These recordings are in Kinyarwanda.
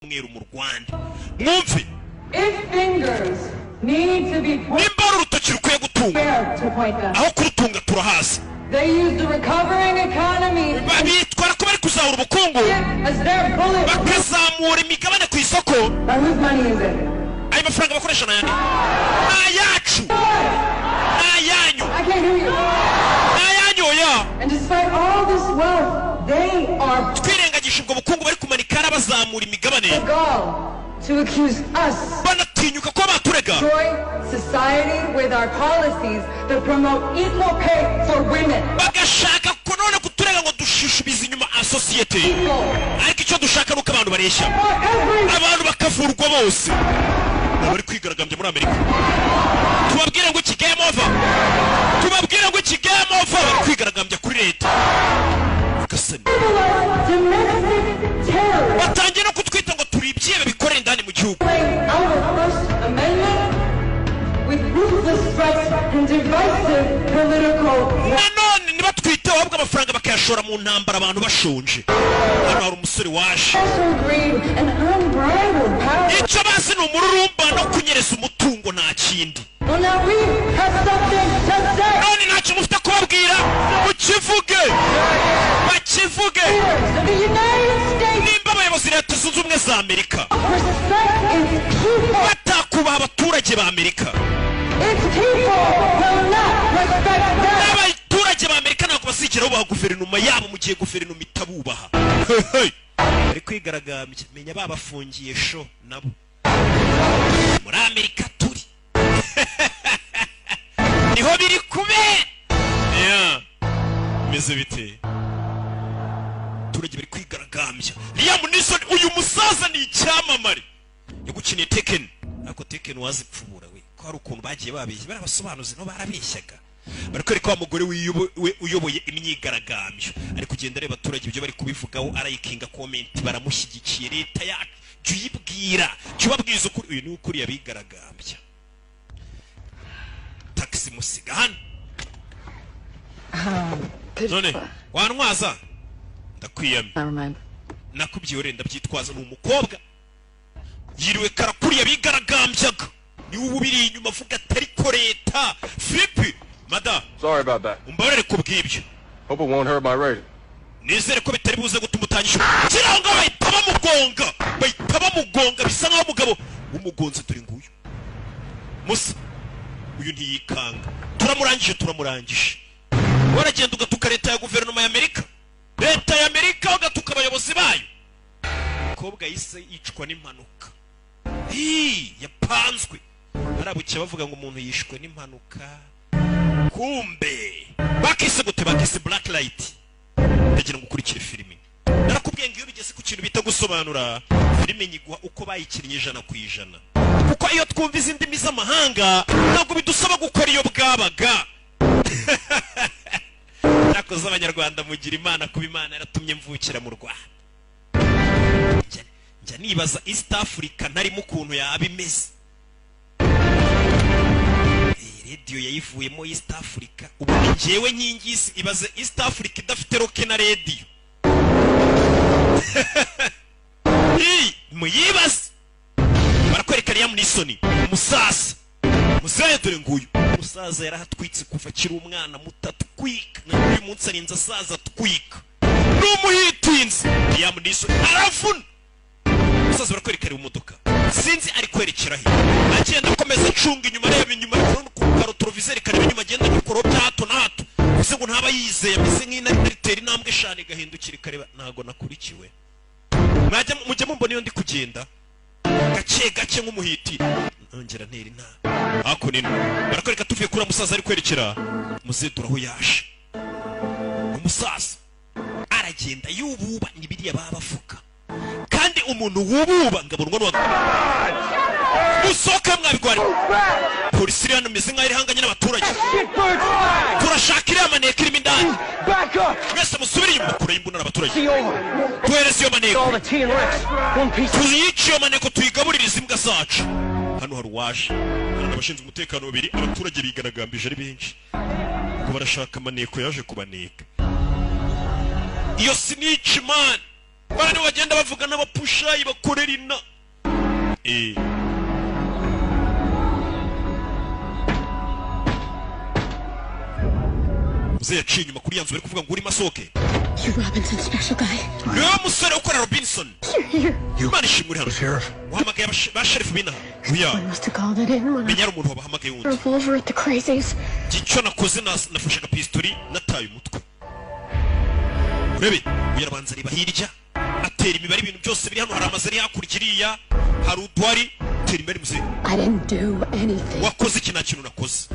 cyumweru mu Rwanda. Mwumve. If fingers need to be pointed, Nimba hari urutoki rukwiye gutunga, where to point them. aho kurutunga turahazi. They use the recovering economy Bitwara ko bari kuzahura ubukungu, as their bullet. bakazamura imigabane ku isoko. But whose money is it? Ayo mafaranga bakoresha ni ayandi? Ni ayacu, ni ayanyu. I can't hear you. Ni ayanyu, oya. And despite all this wealth, they are Twirengagije ubwo bukungu bari kumanika bazamura imigabane, gall to accuse us banatinyuka kuba baturega destroy society with our policies that promote equal pay for women. bagashaka ko none kuturega ngo dushishubiza inyuma sosiyete. Equal Ariko icyo dushaka ni uko abantu bareshya, for every abantu bakavurwa bose. Ni abari kwigaragambya muri Amerika. Tubabwire ngo iki? Game over. Tubabwire ngo iki? Game over. Bari kwigaragambya kuri leta. Gasani. Domestic terrorists. Batangiye no kutwita ngo turi ibyihebe bikorera indani mu gihugu. Our First Amendment with ruthless threats and divisive political Nanone ntibatwiteho, ahubwo amafaranga bakayashora mu ntambara, abantu bashonje. Hano hari umusore waje. National greed and unbridled power. Icyo bazi ni umururumba no kunyereza umutungo, nta kindi. Well, now we have something to say. None ntacyo mufite kubabwira, mukivuge, bakivuge. Leaders of the United States Nimba abayobozi Leta Zunze Ubumwe za Amerika respect its people. batakubaha abaturage ba Amerika, Its people will not respect them. n'abaturage ba Amerika ntabwo bazigera bubaha guverinoma yabo mu gihe guverinoma itabubaha. Hey! Bari kwigaragambya, menya babafungiye sho nabo. Muri Amerika turi niho biri kubera. Yeah. Bimeze bite? Abaturage bari kwigaragambya. Liam Neeson, uyu musaza ni icyamamare, yagukiniye Taken. Ariko Taken wazipfubura we, ko hari ukuntu bagiye babeshya bari abasobanuzi, no barabeshyaga. Bari kwereka wa mugore uyoboye imyigaragambyo, ari kugenda areba abaturage ibyo bari kubivugaho, arayikinga comment, baramushyigikiye. Leta yacu, jya uyibwira, jya ubabwiza ukuri. Uyu niwe ukuriye abigaragambya. Taxi musiga hano. None wantwaza? Ndakwiyamye. Never mind. Nakubyiyoreye, ndabyitwaza. Ni umukobwa yiriwe karakuriya bigaragambyaga, niwe uba ubiri inyuma avuga ati ariko leta vipi mada. Sorry about that. Umbabarire ku bw'ibyo. Hope it won't hurt my rating. Nizere ko bitari buze gutuma utanyishyura. Kiri ngaho, bahita bamugonga, bahita bamugonga. Bisa nkaho umugabo umugonze, dore nguyu musa, uyu ntiyikanga. Turamurangije, turamurangije. Waragenda ugatuka leta ya guverinoma ya Amerika, leta ya Amerika, ugatuka abayobozi bayo. Umukobwa yahise yicwa n'impanuka. Hii, yapanzwe. Harabukiye bavuga ngo umuntu yishwe n'impanuka, kumbe bakise gute? Bakise Black Light. Ndagira ngo ukurikire filimi. Narakubwiye ngo iyo bigeze ku kintu bita gusobanura filime, nyiguha uko bayikinnye 100%, kuko iyo twumva izi ndimi z'amahanga ntabwo bidusaba gukora iyo bwabaga. Nakoze Abanyarwanda mugira Imana kuba Imana yaratumye mvukira mu Rwanda. Njya nibaza East Africa ntarimo ukuntu yaba imeze. Radiyo yayivuyemo East Africa, ubu ni njyewe nkingi y'isi. Ibaze East Africa idafite Rocky na radiyo. Hi, muyibaze. Barakwereka Liam Neeson, umusaza muzehe, dore nguyu umusaza yarahatwitse kuva akiri umwana muto, atwika na uyu munsi arinze asaza atwika, ni umuhitinzi. Liam Neeson aravuna umusaza. Barakwereka ari mu modoka, sinzi ari kwerekera he, agenda akomeza acunga inyuma, areba inyuma, ariko ku ka rétroviseur kareba inyuma, agenda agikora bya hato na hato, bivuze ngo ntaba yizeye, ameze nk'intare itera intambwe eshanu igahindukira ikareba. Ntago nakurikiwe. Mwajya mujya mumbona iyo ndi kugenda gake gake nk'umuhiti, nongera ntera intara hakuno ino. Barakwereka tuvuye kuri musaza ari kwerekera muzehe, aho yaje. Umusaza aragenda yububa, ni biriya baba bavuga. Kandi umuntu wububa ngo abonwa n'uwa musohoke mwabigwari. Polisi iri hano imeze nk'aho ihanganye n'abaturage. Turashaka iriya maneko irimo indani. Mwese musubire inyuma, kure y'imbunda abaturage. Tuhereze iyo maneko, tuyice iyo maneko, tuyigaburire izi mbwa zacu. Hano hari uwaje, hari n'abashinzwe umutekano babiri. Abaturage bigaragambije ari benshi ngo barashaka maneko, yaje kubaneka iyo snitch man. Bana nibo bagenda bavuga n'abapushayi bakorera ina. Muzehe yaciye inyuma kuri ya nzu bari kuvuga ngo urimo asohoke. You Robinson special guy. Niwe musore ukora Robinson. You're here. Imana ishimwe, uri hano. Sheriff. Wahamagaye ba sheriff b'inaha oya? I must have called it in when I Menya ari umuntu wabahamagaye wundi. revolver at the crazies. Icyo nakoze, nafashe agapistori, nataye umutwe. Urebe uyu, arabanza areba hirya, atera imibare ibintu byose biri hano. Hari amazu ari hakurya iriya, hari uduhari. Tera imibare muzehe. I didn't do anything. Wakoze iki? Nta kintu nakoze,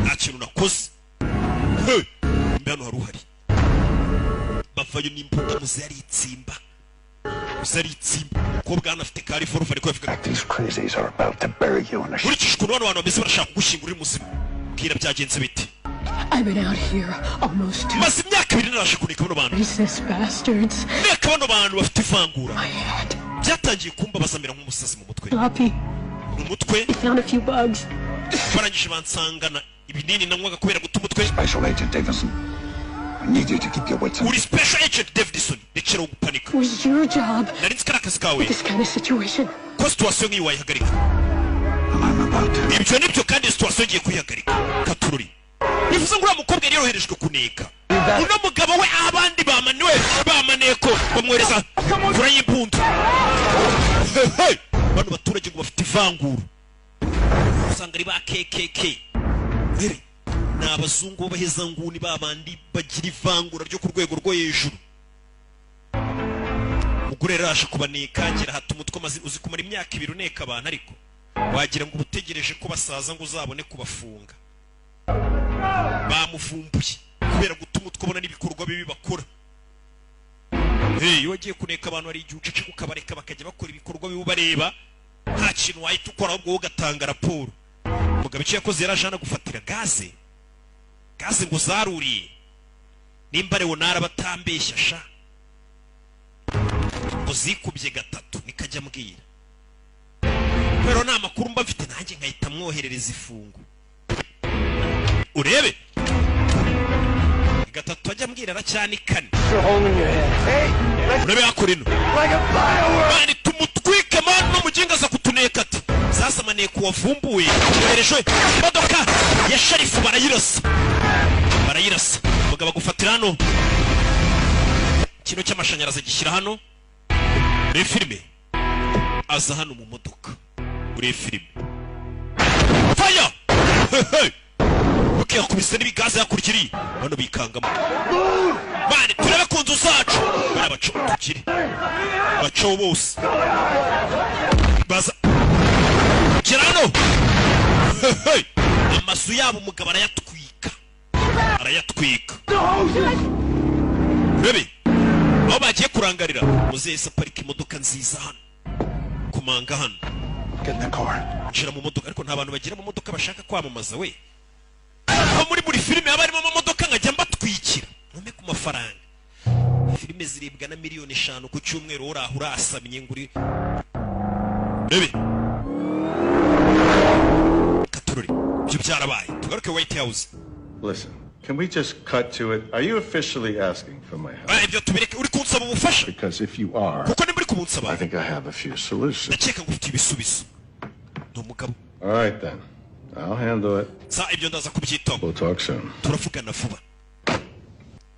nta kintu nakoze. Hey! Mbe hano hari uhari, bavayo n'imbunda. Muzehe aritsimba, muzehe aritsimba. Umukobwa hano afite ka revolver, ariko yavuga. These crazies are about to bury you in a Nkurikije ukuntu bano bantu bameze, barashaka kugushyingura uri muzima. Bwira, byagenze bite? I've been out here almost 2 Maze imyaka 2 narashe kuneka bano bantu. racist bastards. Neka bano bantu bafite ivangura. My head. Byatangiye kumbabaza, mera nk'umusazi mu mutwe. Sloppy. Mu mutwe. They found a few bugs. Barangije bansangana ibinini nanywaga kubera guta umutwe. Special Agent Davidson. I need you to keep your wits in. Uri Special Agent Davidson, rekera gupanika. It was your job. Nari nzi ko ari akazi kawe. This kind of situation. Ko situation nk'iyi wayihagarika. And I'm about to. Ibyo nibyo, kandi situation ngiye kuyihagarika. Katururi, bivuze ngo uriya mukobwa yari yoroherejwe kuneka uno mugabo we, aho abandi bamaniwe bamaneko bamwohereza kure y'imbunda. Hey, hey! Bano baturage ngo bafite ivangura, usanga ari ba KKK. Rebe, ni abazungu b'abahezanguni, ba bandi bagira ivangura ryo ku rwego rwo hejuru. Umugore rero araje kubaneka, ngira hata umutwe amaze. Uzi kumara imyaka 2 uneka abantu, ariko wagira ngo uba utegereje ko basaza ngo uzabone kubafunga. Bamuvumbuye kubera guta umutwe, ubona n'ibikorwa bibi bakora. Hey, iyo wagiye kuneka abantu, hari igihe uceceka ukabareka bakajya bakora ibikorwa bibi ubareba, nta kintu wahita ukora, ahubwo wowe ugatanga raporo. Umugabo icyo yakoze, yaraje hano gufatira gaze. Gaze ngo zaruriye, nimba Leonard batambeshya sha, ngo zikubye gatatu, nikajya ambwira. Pero nta makuru mba mfite, nanjye nkahita mwoherereza ifungo. Urebe, gatatu ajya ambwira, aracyani kane. Urebe hakurino, mani tumutwike mani, no muginga aza kutuneka. Ati sasa maneko wavumbuye yoherejwe imodoka ya sheriff, barayirasa, barayirasa. Umugabo agufatira hano kino cy'amashanyarazi, gishyira hano muri filime. Aza hano mu modoka muri filime, fire. Hey, hey! Ok, yakubise n'ibigaze hakurikiriye, bano bikangamo. Mani turebe ku nzu zacu, bariya baco tukiri baco bose baza gera hano. Hey, hey! Amazu yabo umugabo arayatwika, arayatwika. Rebe aho bagiye kurangarira. Muzehe se aparika imodoka nziza hano, kumanga hano. Get in the car. Nshira mu modoka, ariko nta bantu bagira mu modoka bashaka kwamamaza we. Aho muri buri filime haba harimo amamodoka, nkajya mbatwikira ntume ku mafaranga. Filime ziribwa na miliyoni 5 ku cyumweru, uraho urasamye ngo uri. Rebe katururi, ibyo byarabaye. Tugaruke White House. Listen, can we just cut to it? Are you officially asking for my help? Ah, ibyo tubireke. Uri kunsaba ubufasha? Because if you are, Kuko nimba uri kubunsaba, I think I have a few solutions. ndakeka ngo ufite ibisubizo. Ni umugabo. All right then. I'll handle it. Sa, ibyo ndaza kubyitaho. We'll talk soon. Turavugana vuba.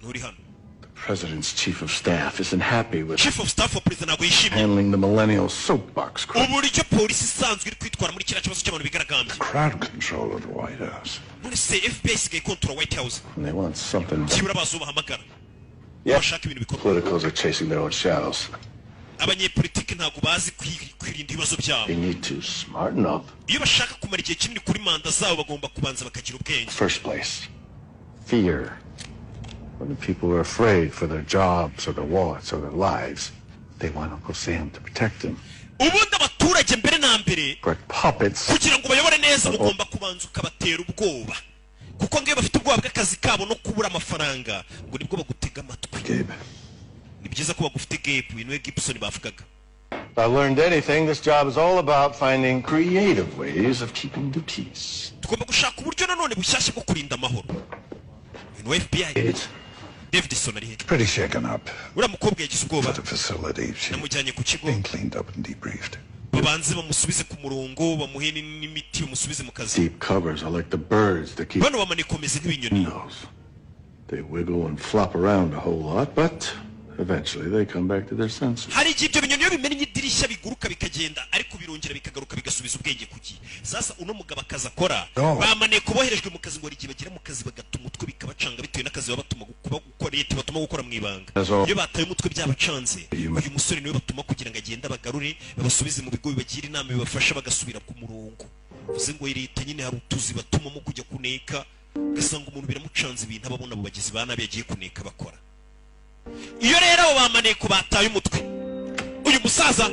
Nturi hano. The president's chief of staff isn't happy with Chief of staff wa perezida ntabwo yishimiye handling the millennial soapbox crowd. uburyo polisi isanzwe iri kwitwara muri kiriya kibazo cy'abantu bigaragambye. Crowd control of the White House. None se FBI isigaye kontora White House? And they want something. Byibura bazi uwo bahamagara Yeah. bashaka ibintu bikorwa. Politicals are chasing their own shadows. Abanyepolitiki ntabwo bazi kwirinda ibibazo byabo. They need to smarten up. Iyo bashaka kumara igihe kinini kuri manda zabo, bagomba kubanza bakagira ubwenge. First place. Fear. When the people are afraid for their jobs or their wallets or their lives, they want Uncle Sam to protect them. Ubundi abaturage mbere na mbere, Correct puppets. kugira ngo bayobore neza, ugomba kubanza ukabatera ubwoba, kuko ngiyo bafite ubwoba bw'akazi kabo no kubura amafaranga, ngo nibwo bagutega amatwi. Gabe. Ni byiza ko bagufite Gabe. Uyu niwe Gibson bavugaga. If I learned anything, this job is all about finding creative ways of keeping the peace. Tugomba gushaka uburyo nanone bushyashya bwo kurinda amahoro. Uyu ni FBI. It's Davidson ari he? Pretty shaken up. Uriya mukobwa yagize ubwoba. At the facility, she's Namujyanye ku kigo. being cleaned up and debriefed. Babanze bamusubize ku murongo, bamuhe n'imiti, bamusubize mu kazi. Deep covers are like the birds that keep Bano bamaneko bameze nk'ibinyoni. windows. They wiggle and flop around a whole lot, but eventually they come back to their senses. Hari igihe ibyo binyoni iyo bimennye idirishya biguruka bikagenda, ariko birongera bikagaruka bigasubiza ubwenge ku gihe. Sasa uno mugabo akazi akora, No. bamaneko boherejwe mu kazi, ngo hari igihe bagera mu kazi bagata umutwe bikabacanga bitewe n'akazi baba batuma kuba gukora, leta batuma gukora mu ibanga. That's all. Iyo bataye umutwe byabacanze, uyu musore niwe batuma kugira ngo agende abagarure, babasubize mu bigo, bibagire inama, bibafasha bagasubira ku murongo. Bivuze ngo leta nyine hari utuzi batumamo kujya kuneka, ugasanga umuntu biramucanze, ibintu ababona abo bagizi ba nabi yagiye kuneka bakora. Iyo rero abo bamaneko bataye umutwe, uyu musaza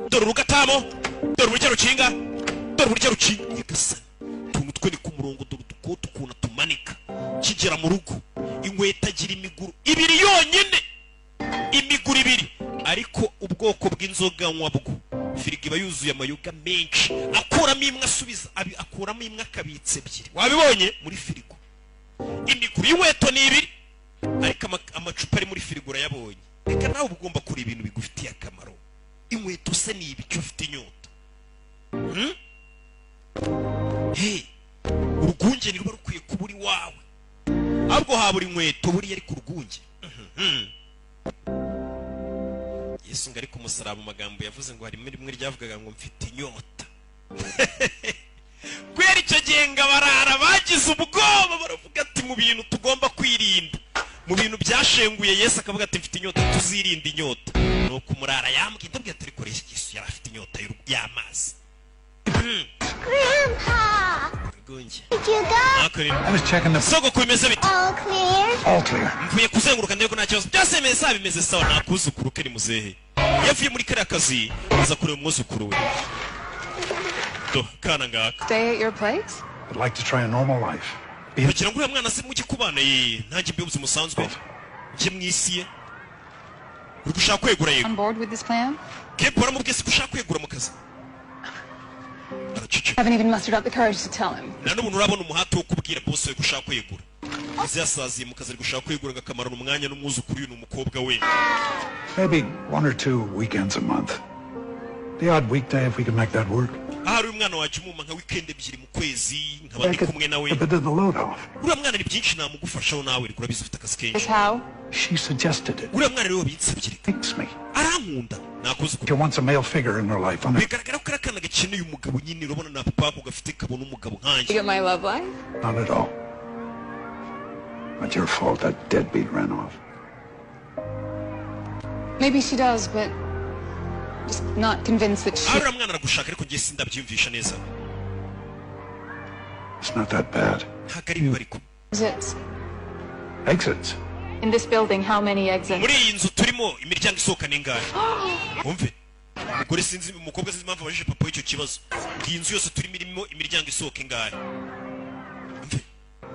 dore urugatamo, dore uburyo rukinga, dore uburyo rukinga. Nyagasani, utuntu twe ni ku murongo, dore udukote ukuntu tumanika. Kigera mu rugo, inkweto agira imiguru ibiri yonyine, imiguru ibiri, ariko ubwoko bw'inzoga nywa bwo firigo iba yuzuye amayoga menshi. Akuramo imwe asubiza akuramo imwe akabitsa ebyiri. Wabibonye muri firigo, imiguru y'inkweto ni ibiri, ariko amacupa ari muri firigo urayabonye. Reka nawe uba ugomba kureba ibintu bigufitiye akamaro. Inkweto se ni ibiki ufite inyota? Hmm? Hey, urwunge ntiruba rukwiye kuba uri wawe, ahubwo habura inkweto buriya, ariko urwunge. Yesu ngo ari ku musaraba, mu magambo yavuze ngo harimo rimwe ryavugaga ngo "Mfite inyota." Kubera icyo gihe ngo abarara bagize ubwoba, baravuga ati mu bintu tugomba kwirinda, mu bintu byashenguye Yesu akavuga ati "Mfite inyota", tuzirinda inyota. Nuko umurara yambwiye, ndabwira ati ariko Yesu yari afite inyota y'amazi. Grandpa! Urwunge. Did you go? Hakurino. I was checking the Sogokuru, bimeze bite? All clear? All clear. Mvuye kuzenguruka ndebe ko nta kibazo, byose bimeze bimeze sawa. Nta kuzukuru ke ni muzehe. Yavuye muri kariya kazi aza kureba umwuzukuru we. Do kana ngaka. Stay at your place? I'd like to try a normal life. Be Kugira ngo uriya mwana se mujye kubana ye, ntange mbe ubuzima busanzwe, njye mu isi ye. Uri gushaka kwegura? Yego. On board with this plan? Kepo waramubwiye se ko ushaka kwegura mu kazi? Araceceka. Haven't even mustered up the courage to tell him. Nta n'umuntu urabona umuhate wo kubwira boss we ko ushaka kwegura. Uzi yasaziye mu kazi, ari gushaka kwegura ngo akamarana umwanya n'umwuzukuru. Uyu ni umukobwa we. Maybe 1 or 2 weekends a month. The odd weekday if we can make that work. Ahari uyu mwana wajya umuma nka weekend ebyiri mu kwezi, nkaba ndi kumwe nawe. A bit of the load off. Uriya mwana ni byinshi namugufashaho, nawe reka urabizi ufite akazi kenshi. Just how? She suggested it. Uriya mwana rero wabinsabye reka. Thanks me. Arankunda nakuzukuru. She wants a male figure in her life. I'm Bigaragara ko kariya kana gakeneye umugabo nyine. Urabona na papa wako gafite kabona umugabo nkanjye. You get my love life? Not at all. Not your fault that deadbeat ran off. Maybe she does, but just not convinced that she. Ahari uriya mwana aragushaka, ariko njye sindabyiyumvisha neza. It's not that bad. Ntabwo ari bibi ariko. Exits. Exits. In this building, how many exits? Muri iyi nzu turimo imiryango isohoka ni ingahe? Wumve umugore, sinzi umukobwa, sinzi impamvu abajije papa w'icyo kibazo. Iyi nzu yose turimo irimo imiryango isohoka ingahe?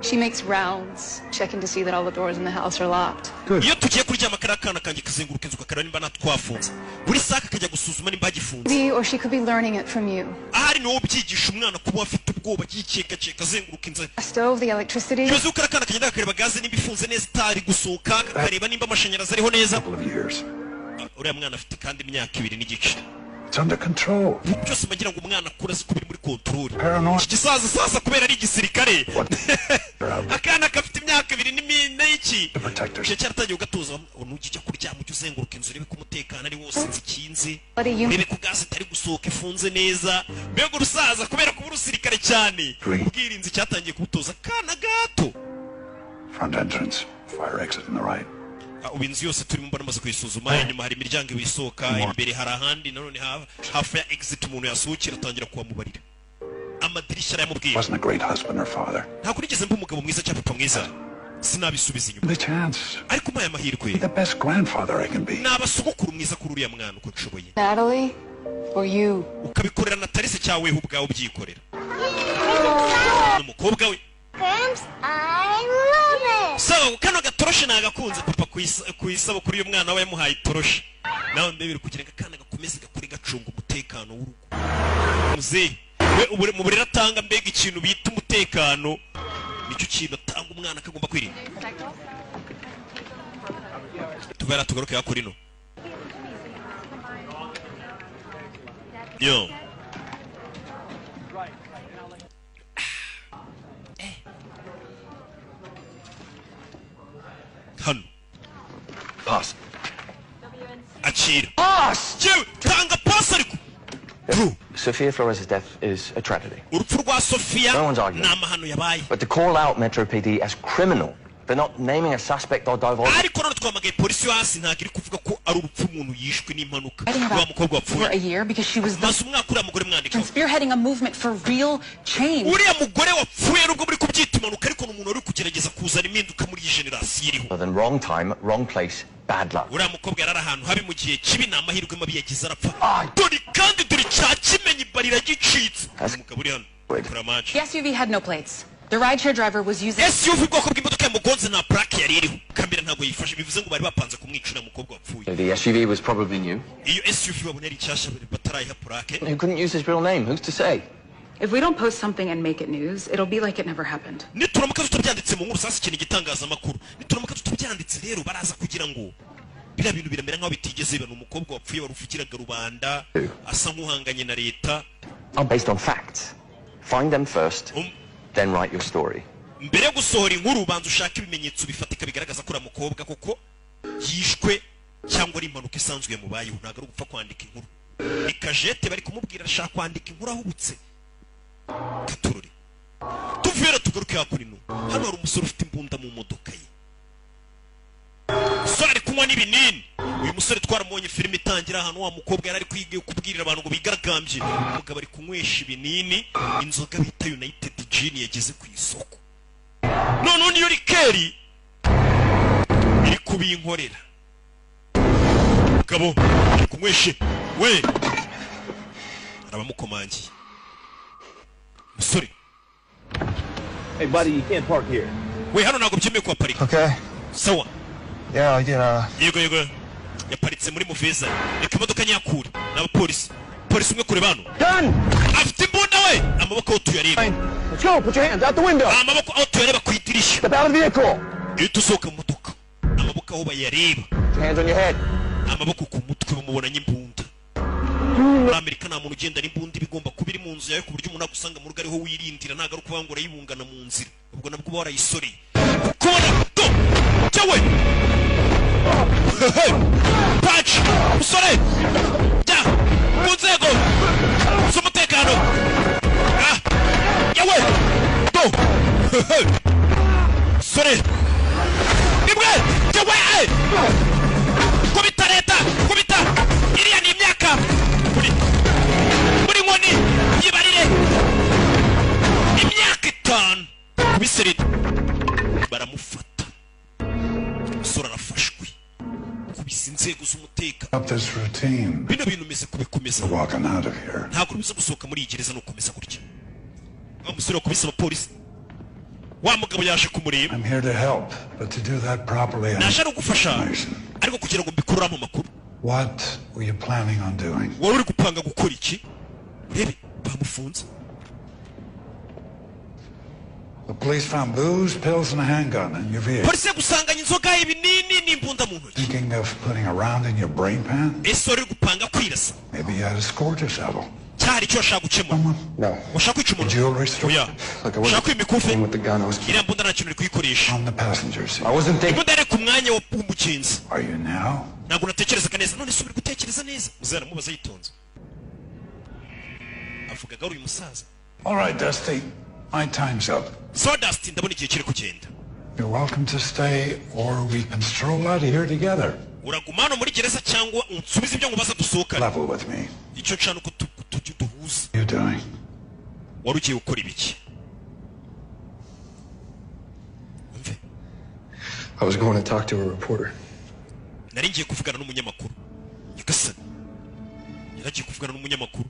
She makes rounds, checking to see that all the doors in the house are locked. Iyo tugiye kuryama, kariya kana kanjye kazenguruka inzu kakareba nimba natwafunze, buri saha kakajya gusuzuma nimba hagifunze. Be, or she could be learning it from you. Ahari ni wowe ubyigisha umwana kuba afite ubwoba, yikekakeka azenguruka inzu. The stove, the electricity. Ibaze uko kariya kana kagenda kakareba gaze nimba ifunze neza itari gusohoka, kakareba nimba amashanyarazi ariho neza. Uriya mwana afite kandi imyaka 2 n'igice. It's under control. Byose mbagira ngo umwana akure azi ko biri muri control. Paranoia. Iki gisaza sasa kubera ari igisirikare, akana gafite imyaka 2 n'iki cyo cyaratangiye ugatuza, nujya ujya kuryama ujya uzenguruka inzu urebe ko umutekano ari wose, inzu ikinze, urebe ko gaze itari gusohoka ifunze neza. Mbega urusaza, kubera kuba urusirikare cyane, ubwirinzi cyatangiye kubutoza akana gato. Front entrance, fire exit on the right. Ah, ubu inzu yose turimo mbona amaze kuyisuzuma. Inyuma hari imiryango ibiri isohoka, imbere hari ahandi nanone hafi ya exit umuntu yasohokera. Atangira kuhamubarira amadirishya, arayamubwira. Wasn't a great husband or father. Ntabwo nigeze mba umugabo mwiza cyangwa papa mwiza, sinabisubiza inyuma. The chance. Ariko umpaye amahirwe, Be the best grandfather I can be. naba sogokuru mwiza kuri uriya mwana uko nshoboye. Natalie, or you? Ukabikorera Natalise cyangwa weho ubwawe ubyikorera n'umukobwa we. Gramps, I love it. So kano gatoroshi nagakunze papa. Ku isabukuru y'umwana we yamuhaye itoroshi. Nawe ndebere kugira ngo akana gakomeze gakure gacunga umutekano w'urugo. Muzehe we mu burere atanga, mbega ikintu bita umutekano nicyo kintu atanga, umwana akagomba kwirinda. Tuvera tugaruke hakurino. Yo. Hano. Pass. Akira. Pass! Yewe, tanga pass ariko. Sophia Flores' death is a tragedy. Urupfu rwa Sophia No one's arguing. ni amahano yabaye. But to call out Metro PD as criminal for not naming a suspect or divulging Ariko none twamagaye polisi yo hasi ntabwo iri kuvuga ko ari urupfu umuntu yishwe n'impanuka. Wa mukobwa For wapfuye. a year because she was the Maze umwaka uriya mugore mwandikaho. spearheading a movement for real change. Uriya mugore wapfuye nubwo muri kubyita impanuka ariko ni umuntu wari kugerageza kuzana impinduka muri iyi generasiyo iriho. than wrong time, wrong place, bad luck. Uriya mukobwa yari ari ahantu habi mu gihe kibi, ni amahirwe mabi yagize arapfa. Dore kandi dore cya kimenyi barira gicitse. Umugabo uri hano kora match. The SUV had no plates. The rideshare driver was using SUV ubwoko bw'imodoka yamugonze nta plaque yari iriho. Kamera ntabwo yifashe, bivuze ngo bari bapanze kumwica uriya mukobwa wapfuye. The SUV was probably new. Iyo SUV babona ari nshyashya batarayiha plaque. Who couldn't use his real name? Who's to say? If we don't post something and make it news, it'll be like it never happened. Nituramuka tutabyanditse mu nkuru, sasa ikintu igitangazamakuru, nituramuka tutabyanditse rero baraza kugira ngo biriya bintu biramera nk'aho bitigeze biba. Ni umukobwa wapfuye waruvugiraga rubanda asa nk'uhanganye na leta. Are based on facts. Find them first, then write your story. Mbere yo gusohora inkuru banza ushake ibimenyetso bifatika bigaragaza ko uriya mukobwa koko yishwe cyangwa ari impanuka isanzwe yamubayeho. Ntabwo ari ugupfa kwandika inkuru. Ni kajete bari kumubwira ashaka kwandika inkuru ahubutse. Katurore tuvera tugaruke hakurino. Hano hari umusore ufite imbunda mu modoka ye. Umusore ari kunywa n'ibinini. Uyu musore twaramubonye filime itangira ahantu wa mukobwa yari ari kwiga kubwirira abantu ngo bigaragambye. Umugabo ari kunywesha ibinini inzoga bita United Gin yageze ku isoko. None niyo rikeri iri kubinkorera. Mugabo ari kunyweshe we arabamukomangiye. Musore. Hey buddy, you can't park here. We hano ntabwo byemewe kuhaparika. Okay. Sawa. Yeah, I did, Yego yego. Yaparitse muri muveza. Reka imodoka nyakure. N'abapolisi. Polisi umwe kure bano. Gun! Afite imbunda we! Amaboko aho tuyareba. Let's go, put your hands out the window. Amaboko aho tuyareba ku idirishya. Step out of the vehicle. Iyo tusohoka mu modoka. Amaboko aho bayareba. Put your hands on your head. Amaboko ku mutwe bamubonanye imbunda. Muri Amerika nta muntu ugenda n'imbunda, iba igomba kuba iri mu nzu yawe ku buryo umuntu agusanga mu rugo ariho wirindira. Ntabwo ari ukuvuga ngo urayibungana mu nzira. Ubwo nabwo uba warayisoreye. Kubona do cyawe. Patch! Musore! Jya! Ku nzego z'umutekano! Ah! Yawe! Do! Musore! Nimwe! Yawe! Kubita leta! Kubita! Iriya ni imyaka! Muri nkoni! Yibarire! Imyaka 5! Kubise leta! Baramufata. Umusore arafashwe. Kubisa inzego z'umutekano. Up this routine. Bino bintu umeze kubikomeza. Walking out of here. Ntabwo urubuza gusohoka muri iyi gereza no gukomeza gutya. Wa musore wakubise abapolisi. Wa mugabo yaje kumureba. I'm here to help, but to do that properly, I Naje ari ugufasha ariko kugira ngo mbikuramo amakuru. What were you planning on doing? Wari uri gupanga gukora iki? Urebe bamufunze. The police found booze, pills, and a handgun in your vehicle. Polisi yagusanganye inzoga, ibinini n'imbunda mu ntoki. Thinking of putting a round in your brain pan? Ese wari uri gupanga kwirasa? Maybe you had a score to settle. Cyari icyo washaka gukemura? No. Washaka kwica umuntu? Jewelry store? Oya. Look, I Ushaka wasn't kwiba imikufi? with the gun. I was Iriya mbunda nta kintu uri kuyikoresha. On the passenger seat. I wasn't thinking. Imbunda yari ku mwanya w'umugenzi. Are you now? Ntabwo natekerezaga neza. None se uri gutekereza neza? Muzehe aramubaza yitonze. Avugaga ari uyu musaza. All right, Dusty. My time's up. So Dusty, ndabona igihe kiri kugenda. You're welcome to stay, or we can stroll out of here together. Uraguma hano muri gereza cyangwa unsubize ibyo nkubaza dusohokane. Level with me. Icyo nshaka uko tujya duhuza. You doing? Wari ugiye gukora ibiki? I was going to talk to a reporter. Nari ngiye kuvugana n'umunyamakuru. Nyagasani. Yari agiye kuvugana n'umunyamakuru.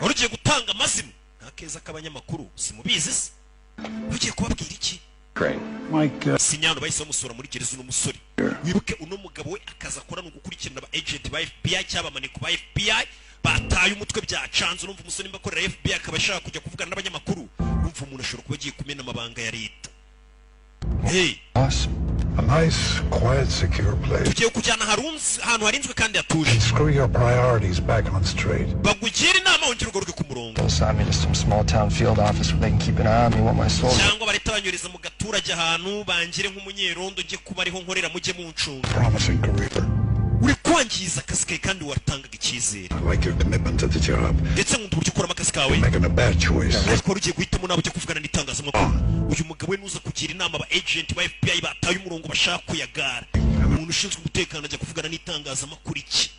Wari ugiye gutanga amazina. Nta keza k'abanyamakuru simubizi se? Wari ugiye kubabwira iki? Crane. Mike, Sinyano bahise bamusura muri gereza uno musore. Wibuke uno mugabo we akaza akora ni ugukurikirana aba agent ba FBI cyangwa abamaneko ba FBI bataye umutwe byacanze. Urumva umusore nimba akorera FBI akaba ashaka kujya kuvugana n'abanyamakuru, urumva umuntu ashobora kuba agiye kumena amabanga ya leta. Hey, Boss? A nice, quiet, secure place. Tugiye kujyana ahantu harinzwe kandi hatuje. Screw your priorities back on straight. Bakugira inama wongere ugaruke ku murongo. They'll assign me to some small town field office where they can keep an eye on me while my soul. Cyangwa bareta banyuriza mu gaturage ahantu bangire nk'umunyerondo, njye kuba ariho nkorera, mujye muncunga. Promising career. Uri kwangiza akazi kawe kandi watangaga icyizere. I like your commitment to the job. Ndetse nkunda uburyo ukoramo akazi kawe. Making a bad choice. Ariko wari ugiye guhitamo nawe ujya kuvugana n'itangazamakuru. Uyu mugabo we nuza kugira inama aba agent ba FBI bataye umurongo bashaka kuyagara. Umuntu ushinzwe umutekano ajya kuvugana n'itangazamakuru iki?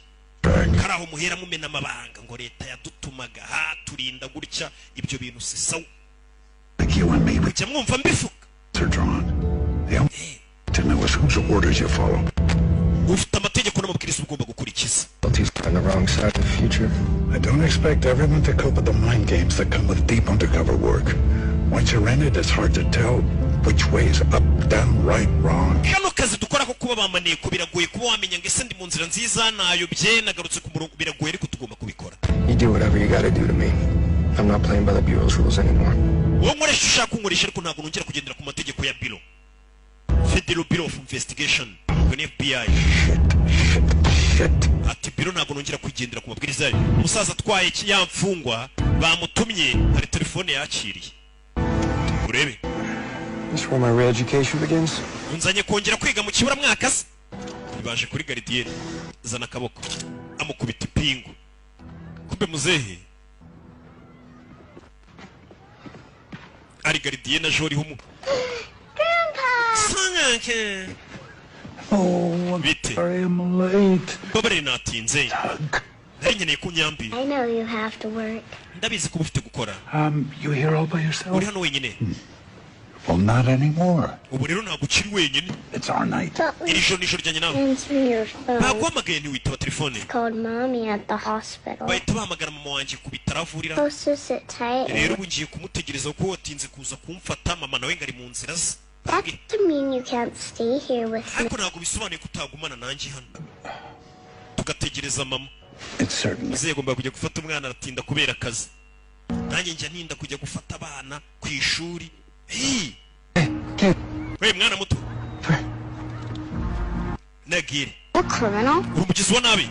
Kari aho muhera mumena amabanga ngo leta yadutumaga ha turinda gutya, ibyo bintu si sawa. Like you and me, we Jya mwumva mbivuga. are drawn. The only to know is whose orders you follow. Ufite amategeko n'amabwiriza ugomba gukurikiza. He's on the wrong side of the future. I don't expect everyone to cope with the mind games that come with deep undercover work. Once you're in it, it's hard to tell which way is up, down, right, wrong. Kano kazi dukora ko kuba bamaneko biragoye kuba wamenya ngo ese ndi mu nzira nziza, nayobye, nagarutse ku murongo, biragoye ariko tugomba kubikora. You do whatever you gotta do to me. I'm not playing by the Bureau's rules anymore. Wowe nkoresha ushaka kunkoresha, ariko ntabwo nongera kugendera ku mategeko ya Bureau, Federal Bureau of Investigation, ubwo ni FBI. Ati Bureau ntabwo nongera kugendera ku mabwiriza yayo. Umusaza atwaye ya mfungwa bamutumye, hari telefone yakiriye, urebe. This is where my re-education begins. Unzanye kongera kwiga mu kiburamwaka se? Baje kuri garidiyeni, zana akaboko, amukubita ipingu. Kumbe muzehe ari garidiyeni aje uriho umu Sanganke. Oh, I'm Bite. sorry I'm late. Mbabarire natinze, nari nkeneye ko unyambira. I know you have to work. Ndabizi ko uba ufite gukora. You here all by yourself? Uri hano wenyine? Well, not anymore. Ubu rero ntabwo ukiri wenyine. It's our night. But we Iri joro ni ijoro ryanjye nawe. answer your phone. Baguhamagaye ntiwitaba telefone. Called mommy at the hospital. Bahita bahamagara mama wanjye ku bitaro avurira. Supposed to sit tight. Rero ubu ngiye kumutegereza kuko watinze kuza kumfata, mama nawe ngo ari mu nzira ze. That doesn't mean you can't stay here with me. Ariko ntabwo bisobanuye ko utagumana nanjye hano tugategereza mama. It's certainly Muzehe agomba kujya gufata umwana, aratinda kubera akazi. Nanjye njya ntinda kujya gufata abana ku ishuri. Hey! We mwana muto nagire. A criminal? Uri umugizi wa nabi.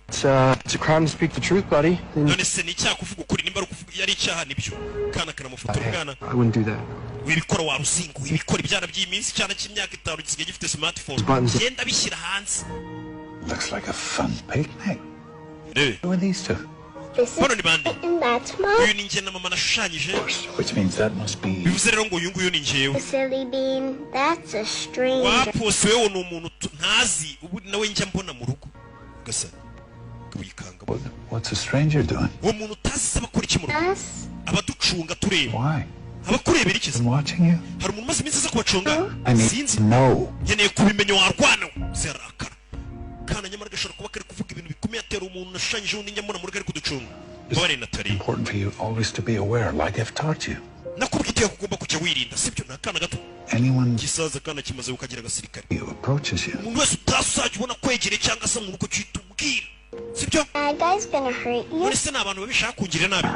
It's a crime to speak the truth, buddy. Then None se ni icyaha kuvuga ukuri? Nimba ari ukuvuga yari icyaha nibyo. Kana karamufotora umwana. I wouldn't do that. Wibikora wa ruzingo, wibikora. Ibyana by'iyi minsi, icyana cy'imyaka 5 gisigaye gifite smartphone. Buttons. Genda bishyira hanze. Looks like a fun picnic. Rebe. Who are these two? This is Bano ni bande? and that's mom. Uyu ni njye na mama nashushanyije. Which means that must be Bivuze rero ngo uyu nguyu ni njyewe. Silly bean. That's a stranger. Wapose wewe ni umuntu ntazi ubu nawe njya mbona mu rugo gasa wikanga. What's a stranger doing? Uwo muntu utazi se abakora iki mu rugo? Us? Abaducunga tureba. Why? Abakurebera iki se? Been watching you? Hari umuntu umaze iminsi aza kubacunga? I need Sinzi. to know. Nkeneye kubimenya warwana we serakara kana. Nyamara gashobora kuba kari kuvuga ibintu bikomeye atera umuntu nashushanyije undi njya mbona mu rugo ari kuducunga. Mbabarire Natali. Important for you always to be aware, like I've taught you. Nakubwiye iteka ko ugomba kujya wirinda, sibyo? Ni akana gato. Anyone Gisaza kana kimaze kukagira agasirikare. you approaches you, Umuntu wese utazi uzajya ubona kwegereye cyangwa se mu rugo cyita ubwira, sibyo? That guy's gonna hurt you None se ni abantu babishaka kungirira nabi?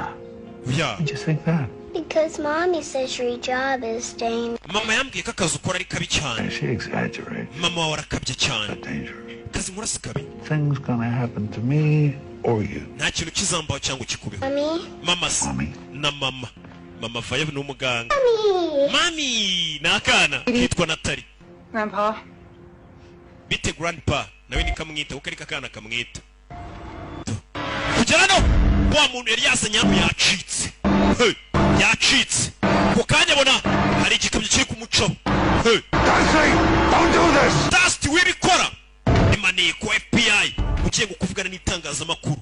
Oya. you just think that. because mommy says your job is dangerous. Mama yambwiye ko akazi ukora ari kabi cyane. She exaggerates. Mama wawe arakabya cyane. Dangerous. Akazi nkora si kabi. Things gonna happen to me or you. Nta kintu kizambaho cyangwa kikubeho. Mommy? Mama se Mommy. na mama, mama vayo ni umuganga. Mommy! Mami ni akana kitwa Natali. Grandpa? Bite grandpa, nawe nikamwita kuko ariko akana kamwita. Kugera hano wa muntu yari yazanye hano yacitse. Hey, yacitse ku kanya abona hari igikamyo kiri kumucaho. Hey. Darcy! Don't do this! Dusty, wibikora! Ni maneko FBI ugiye kuvugana n'itangazamakuru,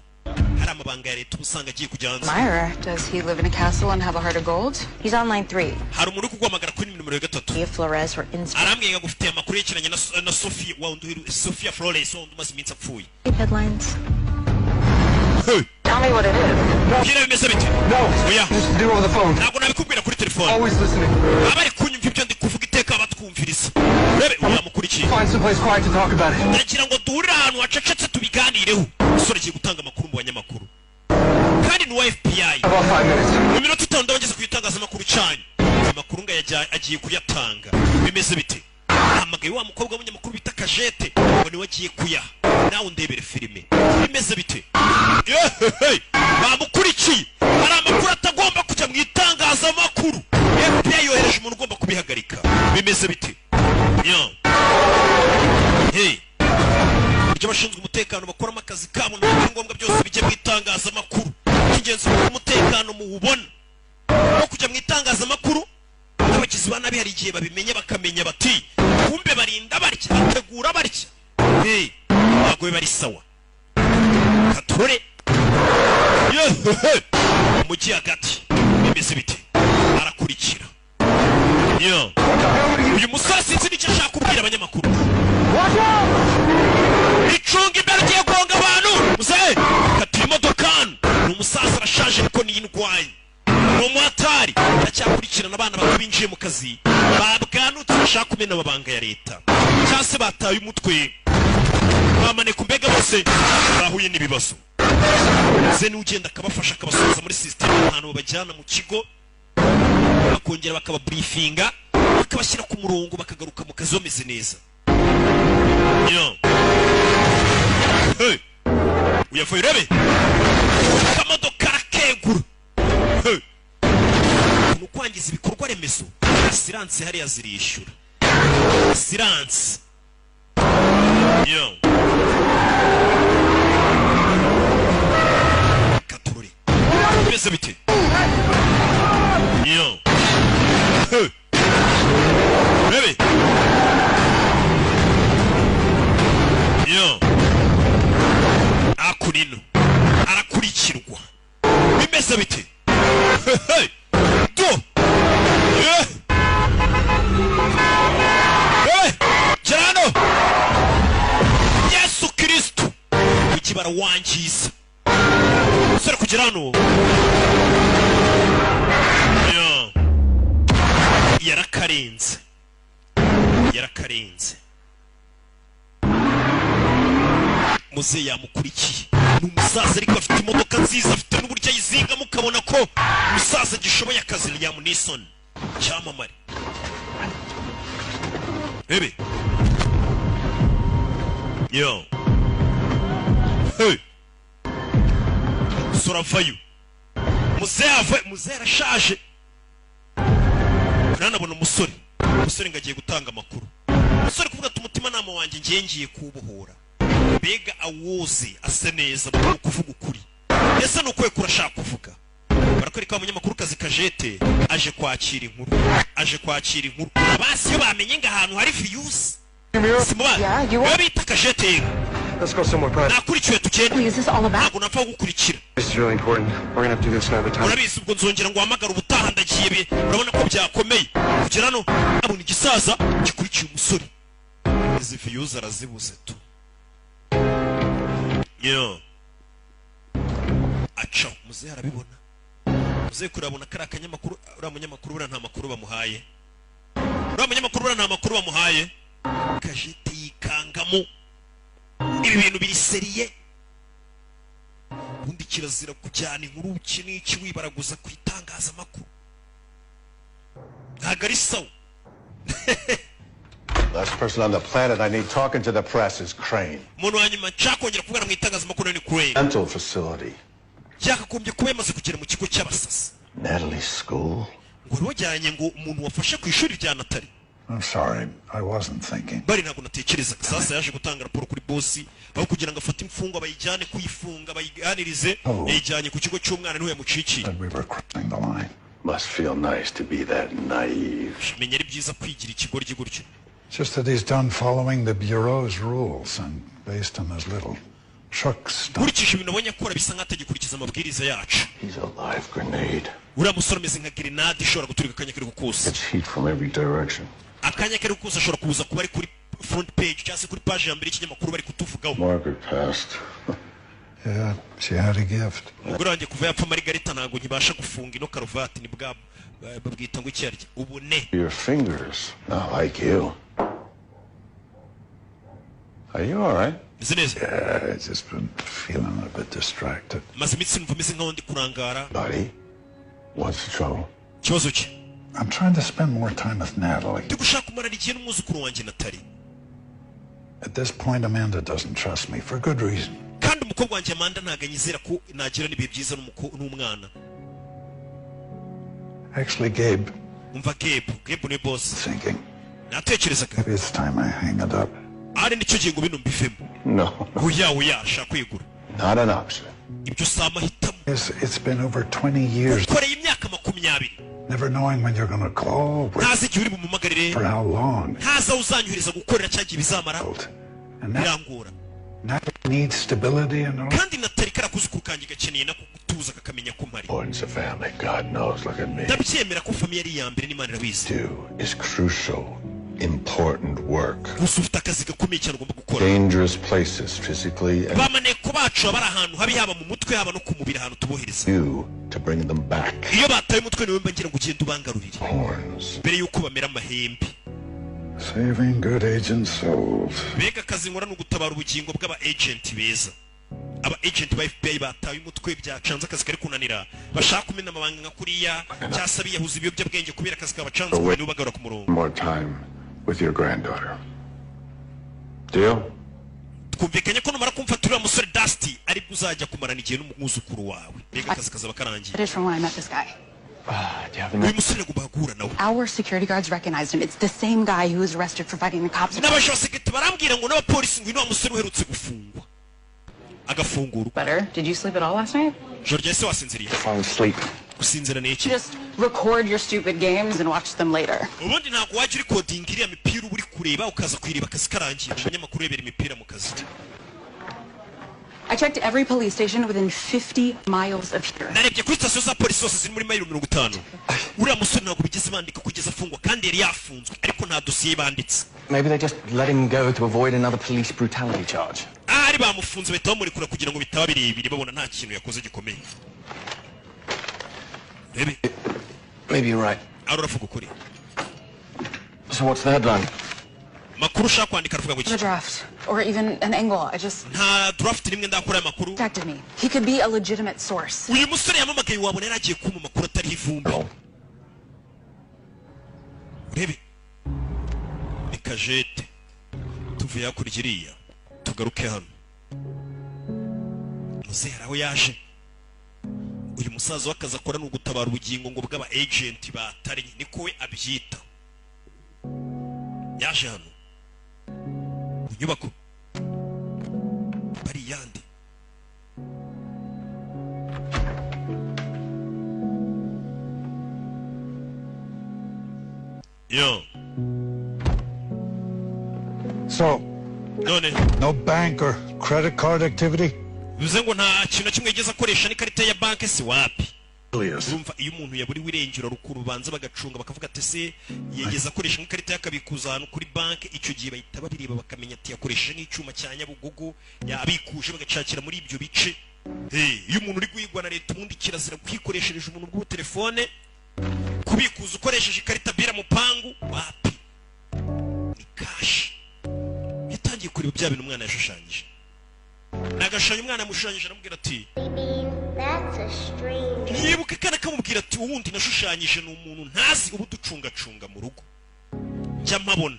hari amabanga ya leta uba usanga agiye kujya hanze. Myra, does he live in a castle and have a heart of gold? He's on line 3. Hari umuntu uri kuguhamagara kuri nimero ya 3. Sophia Flores were in Arambwiye ngo agufitiye amakuru yerekeranye na Sophie wa wundi Sophia Flores wa wundi umaze iminsi apfuye. headlines. Hey. Tell me what it is. Mbwira bimeze bite? No. Oya. Just do it over the phone. Ntabwo nabikubwira kuri telefone. Always listening. Baba bari kunyumva ibyo ndi kuvuga iteka batwumviriza. Urebe uriya mukurikiye. Find someplace quiet to talk about it. Ndagira ngo duhurire ahantu hacecetse tubiganireho. Umusore agiye gutanga amakuru mu banyamakuru kandi ni uwa FBI. About 5 minutes. Mu minota 5 ndaba ngeze ku itangazamakuru cyanyu. Amakuru ngo agiye kuyatanga. Bimeze bite? Ahamagaye wa mukobwa w'umunyamakuru bita Kajete ngo niwe agiye kuyaha. Nawe undebere filime bimeze bite? Yehehe, bamukurikiye. Hari amakuru atagomba kujya mu itangazamakuru. FBI yohereje umuntu ugomba kubihagarika. Bimeze bite? Yo. Hey, ibyo abashinzwe umutekano bakoramo akazi kabo ntabwo ari ngombwa byose bijye mu itangazamakuru. Icy'ingenzi ni uko umutekano muwubona no kujya mu itangazamakuru. N'abagizi ba nabi hari igihe babimenya, bakamenya bati kumbe barinda barya, bategura barya. Hey, ntabwo biba ari sawa. Katurore. Yehehe, mu mujyi hagati bimeze bite? Arakurikira. Yo, uyu musore sinzi n'icyo ashaka kubwira abanyamakuru. Icunga imbere, ugiye guhonga abantu. Muzehe katira imodoka hano. Ni umusaza, arashaje, ariko niyo indwanyi, ni umuhatari. Aracyakurikirana abana bato binjiye mu kazi, babwanutse, bashaka kumena amabanga ya leta cyangwa se bataye umutwe, bamaneka. Mbega bose bahuye n'ibibazo. Ze niwe ugenda akabafasha, akabasubiza muri sisiteme, ahantu babajyana mu kigo, bakongera bakababrifinga, bakabashyira ku murongo, bakagaruka mu kazi bameze neza. Yo. Hey. Uyavuye urebe akamodoka karakegura. Hey. Ni ukwangiza ibikorwa remezo. Assurance hariya zirishyura, assurance. Yo, katururi. Bimeze bite? Yo. Hey. Urebe. Yo, akurino arakurikirwa. Bimeze bite? Hey. Do. Eh. Hey. Gerano Yesu Kristo, kuki barawangiza umusore kugera hano? Yo. Yarakarenze, yarakarenze. Muze yamukurikiye. Ni umusaza ariko afite imodoka nziza, afite n'uburyo ayizingamo, ukabona ko umusaza agishoboye akazi. Liam Neeson, cyamamare. Ebe yo. Hey, umusore avayo. Muzehe ava, muzehe arashaje. Nanabona umusore, umusore ngo agiye gutanga amakuru. Umusore kuvuga ati umutimanama wanjye ngiye ngiye kuwubohora, mbega awuzi ase neza mu kuvuga ukuri. Ese ni ukwe kurashaka kuvuga? Barakwereka wa munyamakuru kazi Kajete aje kwakira inkuru, aje kwakira inkuru. Basi iyo bamenye ngo ahantu hari views simubazi. Iyo bita Kajete. Let's go somewhere private. Nakurikiwe, tugende. Is this all about? Ntabwo napfa kugukurikira. This is really important. We're gonna have to do this another time. Urabizi, ubwo nzongera ngo uhamagare ubutaha, ndagiye. Urabona ko byakomeye. Kugera hano abona igisaza gikurikiye umusore. Izi views arazibuze tu. Yo, aca muzehe arabibona. Muzehe kure abona kari akanyamakuru. Uriya munyamakuru buriya nta makuru bamuhaye, uriya munyamakuru buriya nta makuru bamuhaye. Kajete yikangamo, ibi bintu biri sérieux. Ubundi kirazira kujyana inkuru iki n'iki wibaraguza ku itangazamakuru, ntabwo ari sawa. Last person on the planet I need talking to the press is Crane. Umuntu wa nyuma nshaka kongera kuvugana mu itangazamakuru ni Crane. Mental facility. Byakagombye kuba yamaze kugera mu kigo cy'abasasi. Natalie's school. Ngo wari wajyanye ngo umuntu wafashe ku ishuri rya Natali. I'm sorry, I wasn't thinking. Bari ntabwo natekereza. Sasa yaje gutanga raporo kuri bosi, aho kugira ngo afate imfungwa bayijyane kuyifunga, bayiganirize. Oh. Yayijyanye ku kigo cy'umwana, niho yamucikiye. That we were crossing the line. Must feel nice to be that naive. Menya ari byiza kwigira ikigoryi gutyo. Just that he's done following the Bureau's rules and based on his little truck stop. Nkurikije ibintu abonye akora, bisa nk'aho atagikurikiza amabwiriza yacu. He's a live grenade. Uriya musore ameze nka grenade ishobora guturika akanya kari kose. It's heat from every direction. Akanya kari kose ashobora kuza kuba ari kuri front page cyangwa se kuri page ya mbere y'ikinyamakuru bari kutuvugaho. Margaret passed. Yeah, she had a gift. Umugore wanjye kuva yapfa, Margarita, ntabwo nkibasha gufunga ino karuvati. Ni bwa babwita ngo iki yarya ubune. Your fingers. Not like you. Are you all right? Meze neza. Yeah, I've just been feeling a bit distracted. Maze iminsi numva meze nkaho ndi kurangara. Buddy, what's the trouble? Ikibazo cye? I'm trying to spend more time with Natalie. Ndi gushaka kumarana igihe n'umwuzukuru wanjye Natali. At this point, Amanda doesn't trust me for good reason. Kandi umukobwa wanjye Amanda ntabwo anyizera ko nagira n'ibihe byiza n'umwana. Actually, Gabe, Umva Gabe, Gabe ni boss. thinking Natekerezaga maybe it's time I hang it up. Ari nicyo gihe ngo bino mbivemo. No, Oya, oya, ashaka kwegura. not an option. Ibyo si amahitamo. It's been over 20 years, Ukoreye imyaka 20, never knowing when you're going to call, where, ntazi igihe uri bumumagarire, for how long. ntazi aho uzanyohereza gukorera cya gihe bizamara. And now, Birangora. Natalie needs stability and all. Kandi Natali kariya kuzukuru kanjye gakeneye nako gutuza, kakamenya ko mpari. Importance of family. God knows. Look at me. Ndabyemera ko famille ari iya mbere, n'Imana irabizi. Do is crucial, important work. Gusa ufite akazi gakomeye cyane ugomba gukora. Dangerous places physically and Bamaneko bacu baba bari ahantu habi, haba mu mutwe, haba no ku mubiri, ahantu tubohereza. you to bring them back. Iyo bataye umutwe, niwe mba ngira ngo ugende ubangarurire Horns. mbere y'uko bamera amahembe. Saving good agent souls. Mbega akazi nkora ni ugutabara ubugingo bw'aba agent beza, aba agent ba FBI bataye umutwe, byacanze, akazi kari kunanira, bashaka kumena amabanga nka kuriya, cyangwa se biyahuza ibiyobyabwenge kubera akazi kabacanze, nibo bagarura ku murongo. More time with your granddaughter. Deal? Twumvikanye ko numara kumfata uriya musore Dusty, aribwo uzajya kumarana igihe n'umwuzukuru wawe. Mbega akazi kazaba karangiye. It is from when I met this guy. Uyu musore agomba guhura nawe. Our security guards recognized him. It's the same guy who was arrested for fighting the cops. N'abajosekete barambwira ngo n'abapolisi ngo uyu ni wa musore uherutse gufungwa, agafungurwa. Better. Did you sleep at all last night? Ijoro ryahise wasinziriye? Fall asleep. Gusinzira ni iki? Just record your stupid games and watch them later. Ubundi ntabwo wajya urikodinga iriya mipira uba uri kureba, ukaza kuyireba akazi karangiye. Umunyamakuru urebera imipira mu kazi. I checked every police station within 50 miles of here. Narebye kuri sitasiyo za polisi zose ziri muri mayiro 50. Uriya musore ntabwo bigeze bandika kugeza afungwa, kandi yari yafunzwe, ariko nta dosiye banditse. Maybe they just let him go to avoid another police brutality charge. Ahari bamufunze bahita bamurekura kugira ngo bitaba birebire, babona nta kintu yakoze gikomeye. Rebe. Maybe you're right. Ari uravuga ukuri. So what's the headline? Makuru ushaka kwandika aravuga ngo The iki? draft, or even an angle. I just Nta draft rimwe ndakora amakuru. contacted me. He could be a legitimate source. Uyu musore yamamagaye, wabona yari agiye kumpa amakuru atariho ivumbi. Urebe ni kajete. Tuvuye hakurya iriya, tugaruke hano. Muzehe hari aho yaje. Uyu musaza w'akazi akora ni ugutabara ubugingo ngo bw'aba agent batari, niko we abyita. Yaje hano mu nyubako bari yandi. Yo. So, none no bank or credit card activity? Bivuze ngo nta kintu na kimwe yigeze akoresha n'ikarita ya banki? Si wapi. Elias. Urumva iyo umuntu yaburiwe irengero rukuru, banza bagacunga, bakavuga ati: "Se yigeze akoresha nk'ikarita y'akabikuza ahantu kuri banki?" Icyo gihe bahita babireba, bakamenya ati yakoresheje nk'icyuma cya Nyabugogo, yabikuje, bagacakira muri ibyo bice. Eh, iyo umuntu uri guhigwa na leta, ubundi kirazira kwikoreshereje umuntu bw'ubu telefone, kubikuza ukoresheje ikarita bira mupangu, wapi, ni cash. Yatangiye kureba bya bintu umwana yashushanyije. Ni agashushanyo umwana yamushushanyije, aramubwira ati Bean, that's a stranger. Yibuka akana kamubwira ati: "Uwundi nashushanyije ni umuntu ntazi uba uducungacunga mu rugo, njya mpabona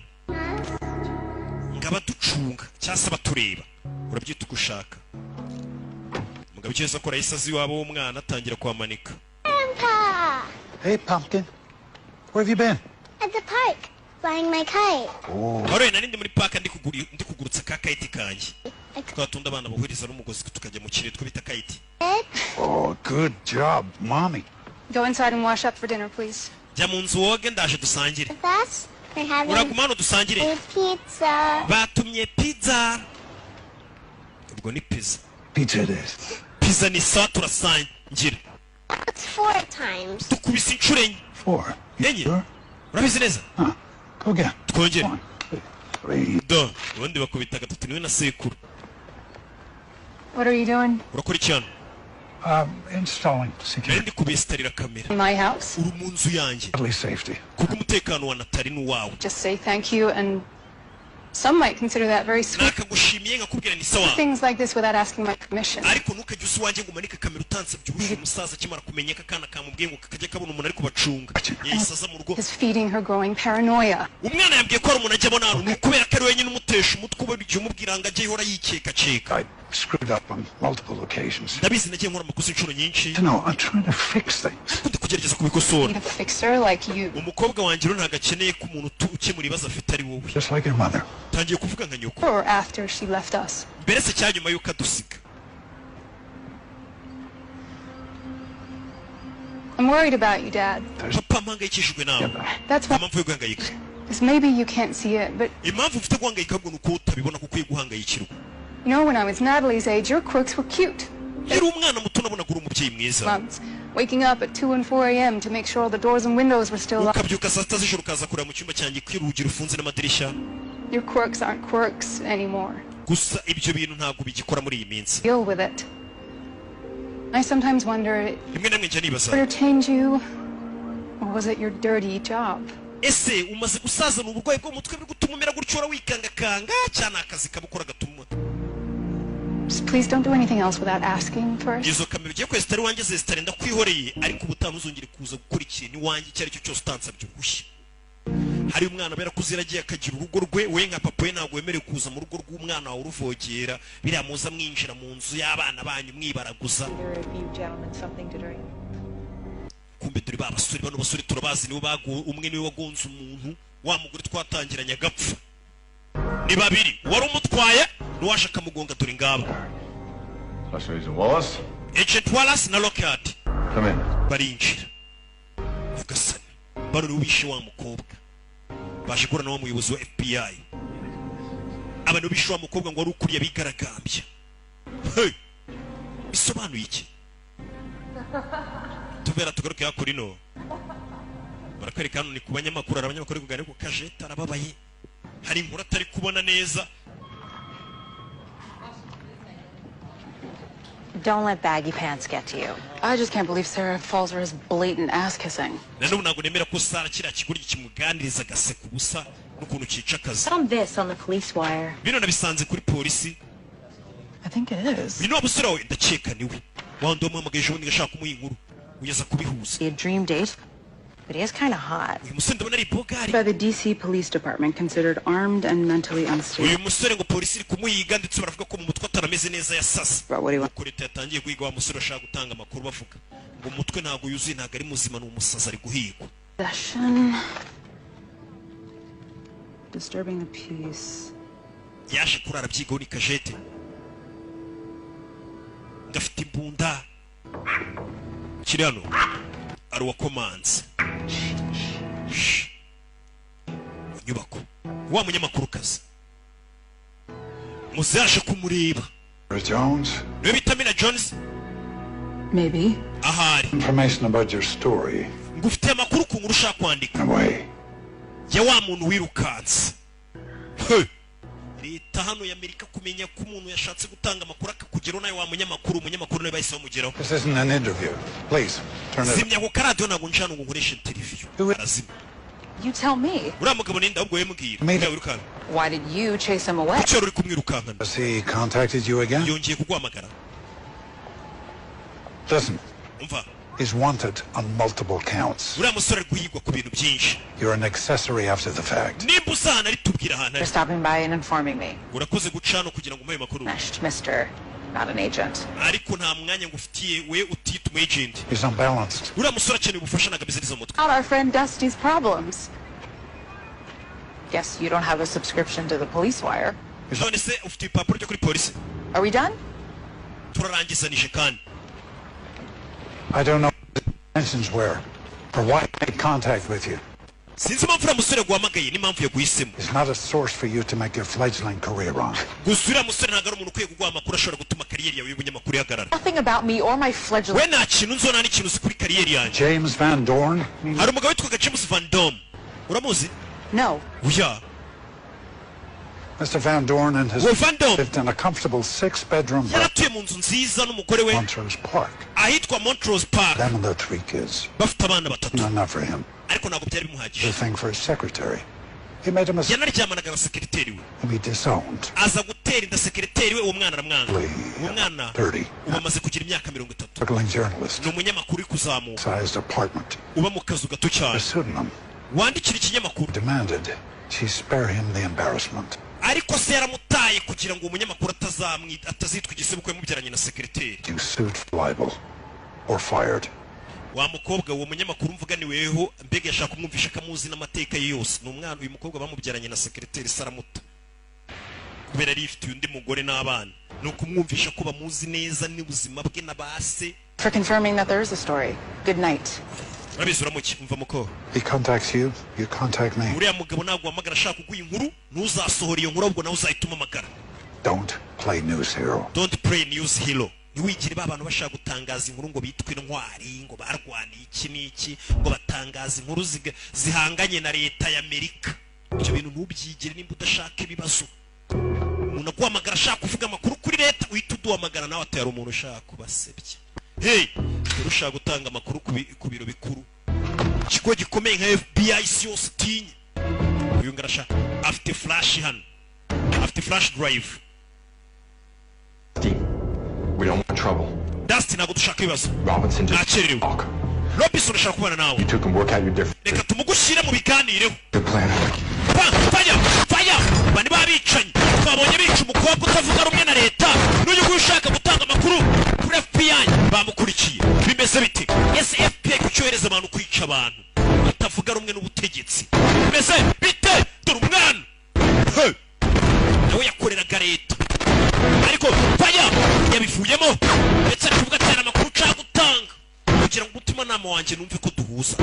ngo abaducunga cyangwa se abatureba, urabyita uko ushaka." Umugabo icyo yahise akora, yahise azi iwabo w'umwana, atangira kuhamanika. Grandpa! Hey, Pumpkin. Where have you been? At the park, flying my kite. Oh. Warore nari ndi muri park ndi kugurutsa ka kite kanjye, twa tundi abana bahuriza n'umugozi tukajya mu kirere, two bita kite. Oh, good job, Mommy. Go inside and wash up for dinner, please. Jya mu nzu woge, ndaje dusangire. With us, we're having Uraguma hano dusangire. a pizza. Batumye pizza, ubwo ni pizza. Pizza it is. Pizza ni sawa, turasangira. That's four times. Dukubise inshuro enye. Four. Enye, urabizi neza. Go again. Twongere. Three. Do ubundi bakubita gatatu, niwe na sekuru. What are you doing? Urakora iki hano? Installing Nari security. ndi kubesitarira kamera. In my house? Uri mu nzu yanjye. At least safety. Kuko umutekano wa Natali ni uwawe. Just say thank you and Some might consider that very sweet. Nakagushimiye nkakubwira ni sawa. Things like this without asking my permission. Ariko ntukajye usa iwanjye ngo umanike kamera utansabye uruhushya. Umusaza akimara kumenya ko akana kamubwiye ngo kakajya kabona umuntu ari kubacunga, yahise aza mu rugo. Is feeding her growing paranoia. Umwana yambwiye ko hari umuntu ajya abona hano, ni ukubera ko ari wenyine umutesha umutwe, uba igihe umubwira ngo ajye ihora yikekakeka. I screwed up on multiple occasions. Ndabizi, nagiye nkora amakosa inshuro nyinshi. No, I'm trying to fix things. Ariko ndi kugerageza kubikosora. Need a fixer like you. Umukobwa wanjye rero ntabwo akeneye ko umuntu ukemura ibibazo afite ari wowe. Just like your mother. Tangiye kuvuga nka nyoko. Or after she left us. Mbere se cya nyuma y'uko adusiga. I'm worried about you, Dad. Papa, mpangayikishijwe nawe. That's why. Nta mpamvu yo guhangayika. Because maybe you can't see it, but Impamvu ufite guhangayika ahubwo ni uko utabibona ko ukwiye guhangayikirwa. you know, when I was Natalie's age, your quirks were cute. Yari umwana muto nabonaga uri umubyeyi mwiza. Months. Waking up at 2 and 4 a.m. to make sure all the doors and windows were still locked. Ukabyuka saa 6 z'ijoro ukaza kureba mu cyumba cyanjye ko urugi rufunze n'amadirishya. Your quirks aren't quirks anymore. Gusa ibyo bintu ntabwo bigikora muri iyi minsi. Deal with it. I sometimes wonder, Rimwe na rimwe njya nibaza, did it change you, or was it your dirty job? Ese umaze gusazana uburwayi bwo mu mutwe buri gutuma umera gutyo, uhora wikangakanga cyane, akazi kaba ukora gatuma Just please don't do anything else without asking first. Izo kamera ugiye kwesitara iwanjye, zesitara ndakwihoreye, ariko ubutaha ntuzongere kuza gukora ikintu iwanjye icyo ari cyo cyose utansabye uruhushya. Hari umwana aba yarakuze, yaragiye akagira urugo rwe. We nka papa we ntabwo wemerewe kuza mu rugo rw'umwana wawe uruvogera. Biriya muza mwinjira mu nzu y'abana banyu mwibaraguza. Either of you gentlemen something to drink? Kumbe dore ba basore, bano basore turabazi, nibo bagu umwe niwe wagonze umuntu wa mugore twatangiranye agapfa. Ni babiri, wari umutwaye n'uwaje akamugonga, dore ngaba. Special Agent Wallace. Agent Wallace na Lockhart. Come in. Barinjira. Nyagasani, bano nibo bishe wa mukobwa. Baje guhura na wa muyobozi wa FBI. Abantu bishe wa mukobwa ngo wari ukuriye abigaragambya. Hey! Bisobanuye iki? Tubera tugaruke hakurino, barakwereka hano ni ku banyamakuru. Hari abanyamakuru bari kuganira ku kajeta, arababaye, hari inkuru atari kubona neza. Don't let baggy pants get to you. I just can't believe Sarah falls for his blatant ass kissing. Na n'ubu ntabwo nemera ko Sara kiriya kigoryi kimuganiriza agaseka ubusa n'ukuntu cyica akazi. Found this on the police wire. Bino nabisanze kuri polisi. I think it is. Uyu ni wa musore wawe, ndakeka niwe wa wundi wamuhamagaye ejo bundi ngashaka kumuha inkuru ugeza kubihuza. A dream date, but he is kind of hot. Uyu musore ndabona ari bogari. By the DC Police Department, considered armed and mentally unstable. Uyu musore ngo polisi iri kumuhiga, ndetse baravuga ko mu mutwe atarameze neza, yasase. Nuko leta yatangiye guhiga wa musore ashaka gutanga amakuru, bavuga ngo umutwe ntabwo yuzuye, ntabwo ari muzima, ni umusazi, ari guhigwa. Possession. Disturbing the peace. Yaje kurara abyigaho. Ni kajete ngafite imbunda kiri hano, ari uwakomanze. Shh. Inyubako wa munyamakurukazi muze yaje kumureba. Jones, Niwe bita Mina Jones? Maybe. Ahari. information about your story. Ngufitiye amakuru ku nkuru ushaka kwandika Away. ya wa muntu wirukanse. He! Leta hano ya Amerika kumenya ko umuntu yashatse gutanga amakuru akakugeraho nawe wa munyamakuru, umunyamakuru nawe bahise bamugeraho. This isn't an interview. Please, turn it. Zimya ku karadiyo, ntabwo nje hano ngo nkoreshe interview. Arazimya. You tell me. Uriya mugabo ninde ahubwo? We mbwira, uriya wirukanka. Why did you chase him away? Kuki wari uri kumwirukankana? Has he contacted you again? Yongeye kuguhamagara? Listen, Umva. he's wanted on multiple counts. Uriya musore ari guhigwa ku bintu byinshi. You're an accessory after the fact. Nimba uza ahantu ari, tubwira ahantu For ari. stopping by and informing me. Urakoze guca hano kugira ngo umpe ayo makuru. Mister, not an agent. Ariko nta mwanya ngufitiye we utita umu agent. He's unbalanced. Uriya musore akeneye ubufasha, ntabwo ameze neza mu mutwe. Not our friend Dusty's problems. Guess you don't have a subscription to the police wire. None se ufite ibipapuro byo kuri polisi? Are we done? Turarangizanije kandi. I don't know what his intentions were or why he made contact with you. Sinzi impamvu uriya musore yaguhamagaye n'impamvu yaguhisemo. He's not a source for you to make your fledgling career on. Gusa uriya musore ntabwo ari umuntu ukwiye kuguha amakuru ashobora gutuma kariyeri yawe y'ubunyamakuru ihagarara. Nothing about me or my fledgling. We nta kintu nzo, nta n'ikintu uzi kuri kariyeri yanjye. James Van Dorn? Hari umugabo witwaga James Van Dom, uramuzi? No. Oya. Mr. Van Dorn and his Well, Van Dorn. lived in a comfortable six-bedroom Yaratuye mu nzu nziza n'umugore we Montrose Park. ahitwa Montrose Park. Them and their three kids. Bafite abana batatu. Not enough for him. Ariko ntabwo byari bimuhagije. The thing for his secretary. He made a mistake Yanaryamanaga na sekereteri we. and he disowned. Aza gutera inda sekereteri we, uwo mwana aramwanga. Uwo mwana 30. ubu amaze kugira imyaka 30. Struggling journalist. Ni umunyamakuru uri kuzamuka, Sized apartment. uba mu kazu gato cyane, A pseudonym. wandikira ikinyamakuru. Demanded she spare him the embarrassment. Ariko se yaramutaye kugira ngo uwo munyamakuru atazitwa igisebo ko yamubyaranye na sekereteri. You sued for libel or fired. Wa mukobwa, uwo munyamakuru mvuga ni weho. Mbega yashaka kumwumvisha ko amuzi n'amateka ye yose. Ni umwana, uyu mukobwa bamubyaranye na sekereteri, saramuta kubera yari yifitiye undi mugore n'abana. Ni ukumwumvisha ko bamuzi neza n'ubuzima bwe na ba se. For confirming that there is a story. Good night. Urabizi, uramuke. Umva muko. He contacts you, you contact me. Uriya mugabo ntabwo wahamagara ashaka kuguha inkuru. Ntuzasohora iyo nkuru, ahubwo nawe uzahita umamagara. Don't play news hero. Don't play news hero. Ntiwigire ba bantu bashaka gutangaza inkuru ngo bitwe intwari, ngo barwaniye iki n'iki, ngo batangaza inkuru zihanganye na leta ya Amerika. Ibyo bintu ntubyigire nimba udashaka ibibazo. Umuntu aguhamagara ashaka kuvuga amakuru kuri leta, uhita uduhamagara nawe. Atera umuntu ushaka kubasebya. Hey, dore ushaka gutanga amakuru ku biro bikuru, ikigo gikomeye nka FBI, isi yose utinye. Uyu ngarasha afite flash hano, afite flash drive. We don't want trouble. Dustin, ntabwo dushaka ibibazo. Robinson just Nakererewe. talk. Robinson ashaka kubana nawe. You two can work out your differences. Reka tumugushyire mu biganireho. Good plan. Faya faya, bani babicanyi twabonye bica umukobwa utavuga rumwe na leta, n'uyu nguyu ushaka gutanga amakuru kuri FBI bamukurikiye. Bimeze bite ese? FBI kucyohereza abantu kwica abantu batavuga rumwe n'ubutegetsi, bimeze bite? Dore umwana. Hey! Nawe yakoreraga leta, ariko faya yabivuyemo, ndetse ari kuvuga cyane amakuru ushaka gutanga kugira ngo umutimanama wanjye numve ko duhuza.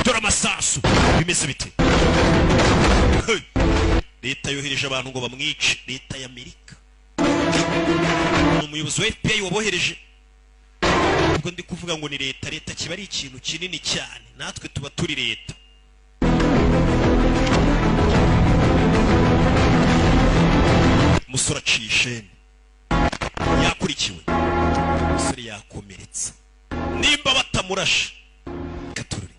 Dore amasasu. Bimeze bite? Hey! Leta yohereje abantu ngo bamwice, leta ya Amerika. Ni umuyobozi wa FBI wabohereje. Ubwo ndi kuvuga ngo ni leta, leta kiba ari ikintu kinini cyane, natwe tuba turi leta. Umusore aciye isheni, yakurikiwe. Umusore yakomeretse, nimba batamurashe gaturure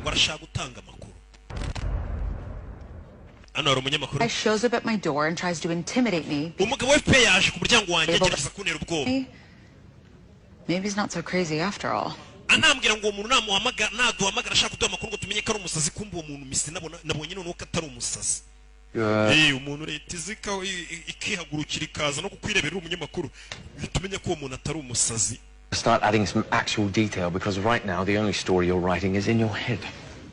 ngo arashaka gutanga amakuru. Hano hari umunyamakuru. Guy shows up at my door and tries to intimidate me. Umugabo wa FBI yaje ku muryango wanjye, agerageza kuntera ubwoba. Maybe he's not so crazy after all. Anambwira ngo uwo muntu namuhamagara, naduhamagara ashaka kuduha amakuru, ngo tumenye ko ari umusazi. Kumva uwo muntu mise nabonye noneho ko atari umusazi. Umuntu leta izika ikihagurukira ikaza no kukwirebera uri umunyamakuru, uhita umenya ko uwo muntu atari umusazi. Start adding some actual detail because right now the only story you're writing is in your head.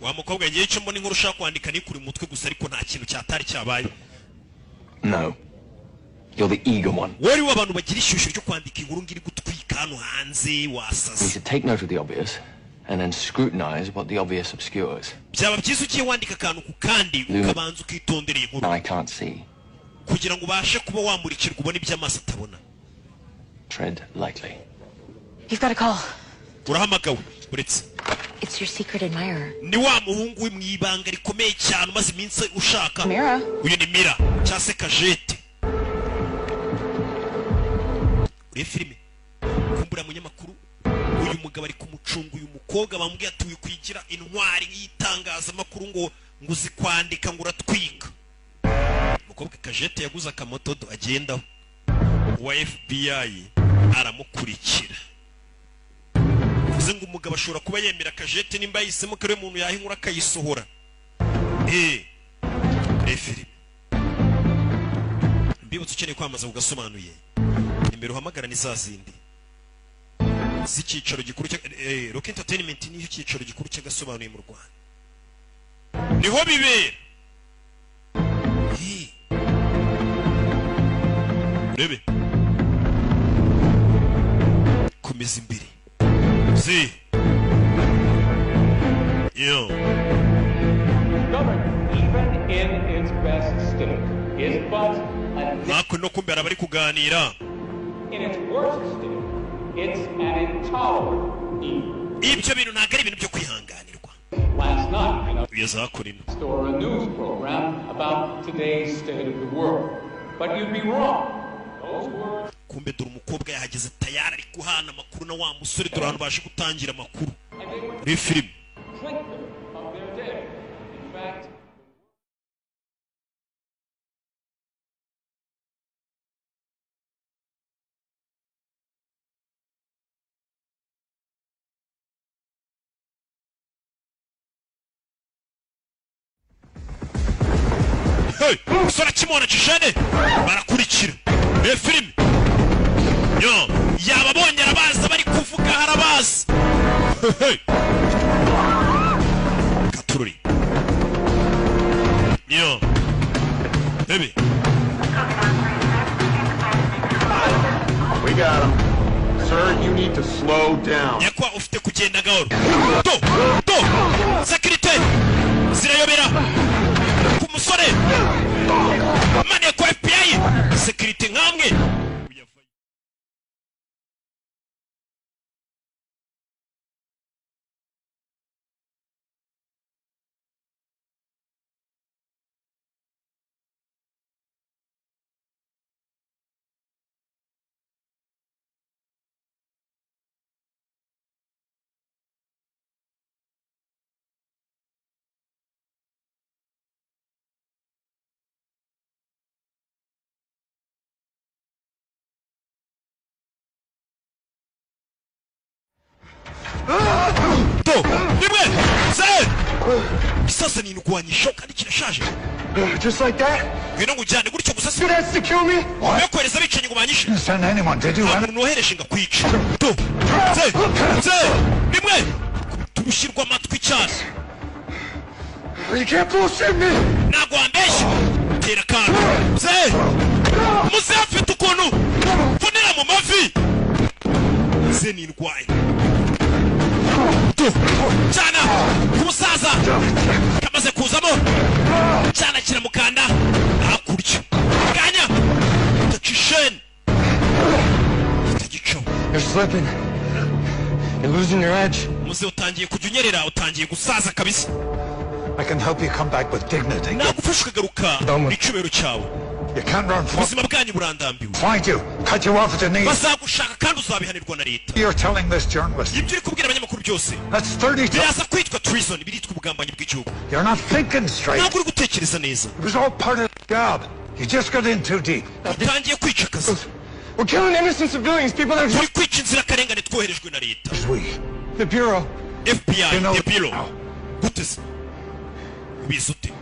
Wa mukobwa, ngewe icyo mbona, inkuru ushaka kwandika ni kuri mu mutwe gusa, ariko nta kintu cyatari cyabaye. No. You're the eager one. Wowe w'abantu bagira ishyushyu ryo kwandika inkuru ngiri gutwika hano hanze, wasaze. You should take note of the obvious and then scrutinize what the obvious obscures. Byaba byiza ugiye wandika akantu ku kandi, ukabanza ukitondera iyi nkuru I can't see. kugira ngo ubashe kuba wamurikirwa, ubone ibyo amaso atabona. Tread lightly. You've got a call. Urahamagawe, uretse. It's your secret admirer. Ni wa muhungu we mu ibanga rikomeye cyane umaze iminsi ushaka. Mira. Uyu ni Mira cyangwa se Kajete. Uriye filime, kumbura munyamakuru, uyu mugabo ari kumucunga. Uyu mukobwa bamubwiye ati wikwigira intwari y'itangazamakuru, ngo uzi kwandika, ngo uratwika. Umukobwa Kajete yaguze akamotodo agendaho, uwa FBI aramukurikira. Bivuze ngo umugabo ashobora kuba yemera Kajete nimba yahisemo ko ariwe muntu yaha inkuru akayisohora. Reba filime. Mbibutse, ukeneye kwamamaza ugasobanuye, nimero uhamagara ni za zindi z'icyicaro gikuru cya Rock Entertainment. Niyo cyicaro gikuru cy'agasobanuye mu Rwanda, niho bibera. Urebe, komeza imbere zi yo. Government, even in its best state, is but a Ntako no kumbera bari kuganira. in its worst state, it's an intolerable evil. Ibyo bintu ntabwo ari ibintu byo kwihanganirwa. Last night, in a Ugeze hakuno. store, a news program about today's state of the world. But you'd be wrong. Those words Kumbe dore umukobwa yahageze tayari, ari guhana amakuru na wa musore. Dore ahantu baje gutangira amakuru muri filime. click them of their day. In fact, Hey, umusore akimubona cishene barakurikira. Reba filime. Yo, yababonye arabaza bari kuvuga harabaza. Hey. Katururi. Yo. Baby. We got him. Sir, you need to slow down. Nyakwa ufite kugenda gahoro. Do, do. Sécurité. Zirayobera. Ku musore. Maneko FBI. Sécurité nkamwe. Do, rimwe, ze. Sasa ni indwanyisho kandi kirashaje. Just like that? Ngwino ngujyane gutyo gusa si. You asked to kill me? Yokohereza abicanyi ngo banyishe. Didn't send anyone, did you? Nta muntu wohereje ngo akwice. Do, ze, ze, rimwe. Turushyirwa amatwi cyane. You can't bullshit me! Ntabwo wambeshya. Tera akantu. Ze, muze afite ukuntu mvunira mu mavi. Ze ni indwanyi. Cyana ku musaza kamaze kuzamo cyana kiramukanda hakurya kanya tacisheni kitagicaho. You're slipping. You're losing your edge. Muze utangiye kujya unyerera, utangiye gusaza kabisa. I can help you come back with dignity. Nagufasha ukagaruka n'icyubahiro cyawe. You can't run from. Ubuzima bwanyu burandambiwe. Find you, cut you off at the knees. Bazagushaka kandi uzabihanirwa na leta. You're telling this journalist. Ibyo uri kubwira abanyamakuru byose. That's 30. Biraza kwitwa treason, biritwa ubugambanyi bw'igihugu. You're not thinking straight. Ntabwo uri gutekereza neza. It was all part of the job. You just got in too deep. Utangiye kwica akazi. We're killing innocent civilians, people that turi kwica inzirakarengane twoherejwe na leta. We. The Bureau. FBI, You know the Bureau. Gute se? Ubizi ute?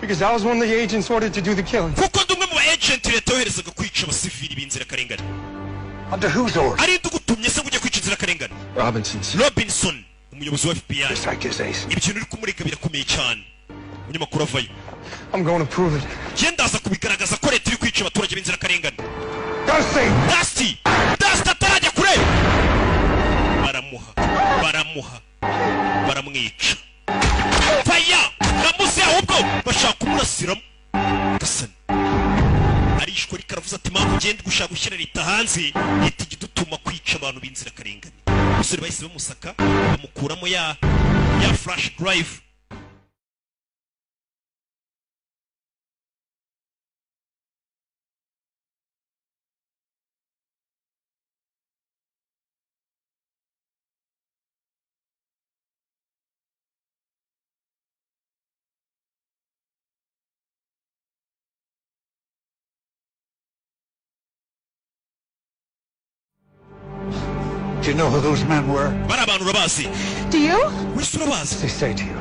Because I was one of the agents ordered to do the killing. Kuko ndi umwe mu ba agent leta yoherezaga kwica abasivili b'inzirakarengane. Under whose order? Ari ndugutumye se ngo ujye kwica inzirakarengane? Robinson's. Robinson, umuyobozi wa FBI. This accusation. Ibintu uri kumurika birakomeye cyane. Umunyamakuru avayo. I'm going to prove it. Njye ndaza kubigaragaza ko leta iri kwica abaturage b'inzirakarengane. Dusty! Dusty! Dusty atarajya kure! Baramuha, baramuha, baramwica. Fire! Namuze ahubwo bashaka kumurasiramo. Gasani arishwe ariko aravuze ati mpamvu ugenda gushaka gushyira leta hanze, leta ijya idutuma kwica abantu b'inzirakarengane. Umusore bahise bamusaka bamukuramo ya flash drive. Do you know who those men were? Bari abantu urabazi. Do you? Wese urabazi. They say to you.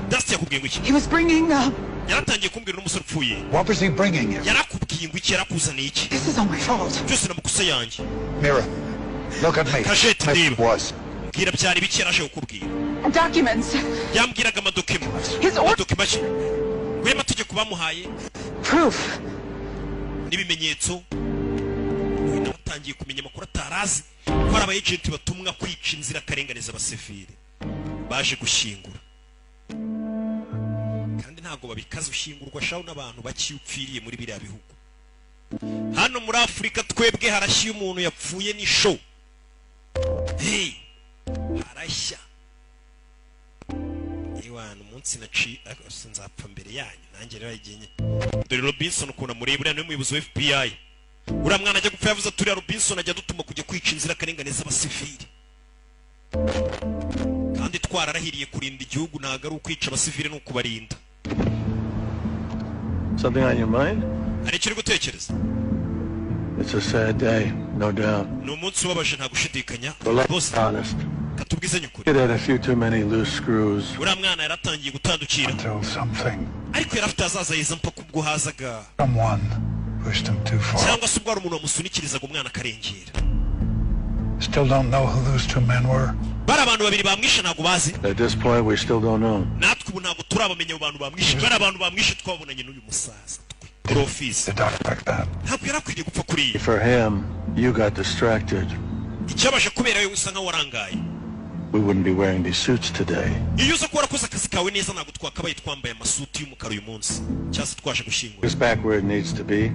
Dusty yakubwiye ngo iki? He was bringing Yaratangiye kumbwira n'umusore upfuye. What was he bringing you? Yarakubwiye ngo iki? Yarakuzaniye iki? This is all my fault. Byose ni amakosa yanjye. Mira, look at me. Kajeti ndeba. Was. Mbwira byari biki yaraje kukubwira? Documents. Yambwiraga amadokima. His order. Amadokima ki? Ngo y'amategeko bamuhaye. Proof. N'ibimenyetso. Uyu nawe atangiye kumenya amakuru atarazi. Ko ari abayejenti batumwa kwica inzirakarengane z'abasivili baje gushyingura, kandi ntabwo babikaza ushyingurwa shaho n'abantu bakiyupfiriye muri biriya bihugu. Hano muri Afurika twebwe harashya umuntu yapfuye ni show. Hey, harashya. Ewana umunsi naci nzapfa mbere yanyu nanjye rero yagenye. Dore Robinson ukuntu amureba, uriya niwe muyobozi wa FBI. Uriya mwana ajya gupfa yavuze ati uriya Robinson ajya adutuma kujya kwica inzirakarengane z'abasivili. Kandi twararahiriye kurinda igihugu, ntabwo ari ukwica abasivili ni ukubarinda. Something on your mind? Hari icyo uri gutekereza? It's a sad day, no doubt. Ni umunsi ubabaje nta gushidikanya. But let's Bose be honest. katubwizanye ukuri. It had a few too many loose screws. Uriya mwana yaratangiye gutandukira. Until something Ariko yari afite ahazaza heza mpaka ubwo hazaga Someone pushed him too far. Cyangwa se ubwo hari umuntu wamusunikirizaga umwana akarengera. Still don't know who those two men were. Bari abantu babiri bamwishe, ntabwo bazi. At this point, we still don't know. Natwe ubu ntabwo turabamenya abo bantu bamwishe. Bari abantu bamwishe twabonanye n'uyu musaza kuri ofisi. Ntabwo yari akwiriye gupfa kuriya. For him, you got distracted. Icyabasha kubera we usa nkaho warangaye. We wouldn't be wearing these suits today. Iyo uza kuba warakoze akazi kawe neza, ntabwo twakabaye twambaye amasuti y'umukara uyu munsi, cyangwa se twaje gushyingura. It's back where it needs to be.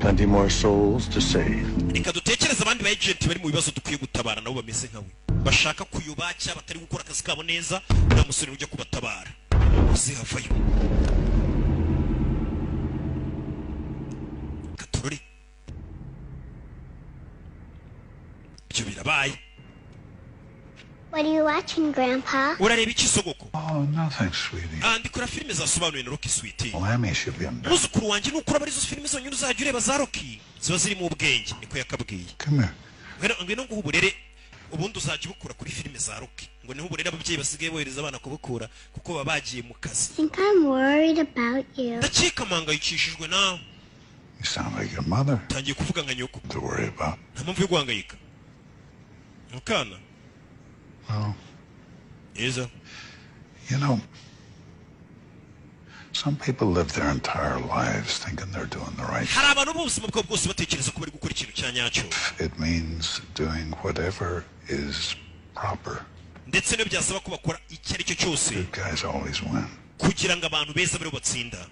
Plenty more souls to save. Reka dutekereze abandi ba agent bari mu bibazo dukwiye gutabara, nabo bameze nkawe, bashaka kuyoba cyangwa batari gukora akazi kabo neza. Nta musore ujya kubatabara uzihavayo. Katurore, ibyo birabaye. What are you watching, Grandpa? Urareba iki, sogoko? Oh, nothing, sweetie. Ah, ndikora filime zasobanuye na Rocky, sweetie. Lammy should be in bed. Muzukuru wanjye, nukura aba arizo filime zonyine uzajya ureba za Rocky, ziba zirimo ubwenge, niko yakabwiye. Come here. Ngwino, ngwino nguhe uburere, ubundi uzajya ubukura kuri filime za Rocky. Ngo niho uburere ababyeyi basigaye bohereza abana kubukura, kuko baba bagiye mu kazi. I think I'm worried about you. Ndakeka mpangayikishijwe nawe. You sound like your mother. Utangiye kuvuga nka nyoko. To worry about. Nta mpamvu yo guhangayika mukana. Well, yeza. you know, some people live their entire lives thinking they're doing the right. Hari abantu b'ubuzima bwabo bwose batekereza ko bari gukora ikintu cya nyacyo. It means doing whatever is proper. Ndetse niyo byasaba ko bakora icyo ari cyo cyose Good guys always win. kugira ngo abantu beza baribo batsinda.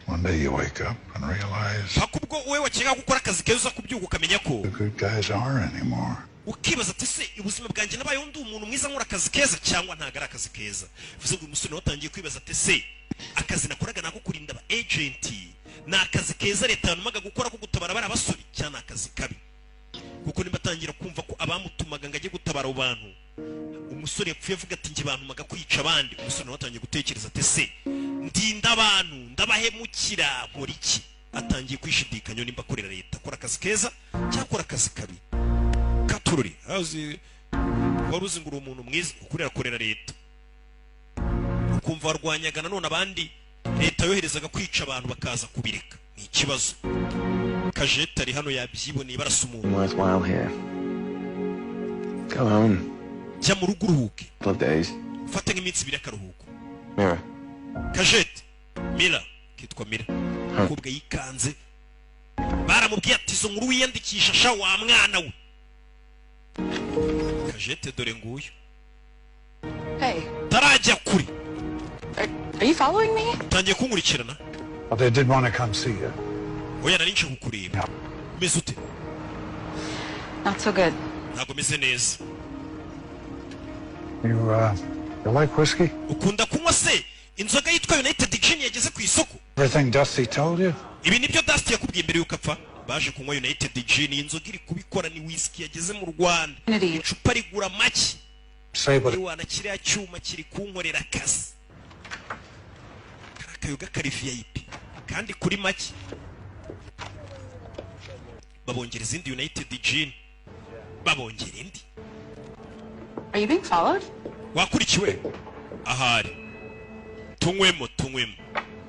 One day you wake up and realize Paka ubwo wowe wakeka gukora akazi keza, uza kubyuka ukamenya ko the good guys are anymore. Ukibaza ati: "Se ubuzima bwanjye nabayeho ndi umuntu mwiza, nkora akazi keza, cyangwa ntabwo ari akazi keza?" Bivuze ngo uyu musore nawe atangiye kwibaza ati: "Se akazi nakoraga nako kurinda aba agent ni akazi keza leta yantumaga gukora ko gutabara bari abasore, cyangwa ni akazi kabi?" Kuko nimba atangira kumva ko abamutumaga ngo ajye gutabara abo bantu, umusore yapfuye avuga ati: "Njye bantumaga kwica abandi." Umusore nawe atangiye gutekereza ati: "Se ndinda abantu, ndabahemukira, nkora iki?" Atangiye kwishidikanya nimba akorera leta, akora akazi keza cyangwa akora akazi kabi. Katururi azi wari uzi ngo uri umuntu mwiza ukorera akorera leta, ukumva warwanyaga nanone abandi leta yoherezaga kwica abantu bakaza kubireka, ni ikibazo. Kajeta ari hano, yabyiboneye, barasa umuntu. Worthwhile here. Go home. Jya mu rugo uruhuke. Couple of days. Ufate nk'iminsi 2 y'akaruhuko. Mira. Kajete, Mira, kitwa Mira. Umukobwa yikanze, baramubwiye ati: "Izo nkuru wiyandikisha sha wa mwana we." Kajete dore nguyu. Hey, tarajya kure. are you following me? Utangiye kunkurikirana? Well, they did want to come see you. Oya, nari nje kukureba. Umeze ute? Not so good. Ntabwo meze neza. You like whiskey? Ukunda kunywa se inzoga yitwa United Gin yageze ku isoko? Everything Dusty told you? Ibi nibyo Dusty yakubwiye mbere yuko apfa? Baje kunywa United Gin, iyi nzoga iri kubikora, ni whisky yageze mu Rwanda, icupa rigura make. Say what Iwana kiriya cyuma kiri kunkorera akazi, kari akayoga kari VIP kandi kuri make. Babongera izindi United Gin, babongera indi. Are you being followed? Wakurikiwe ahari? Tunywemo, tunywemo.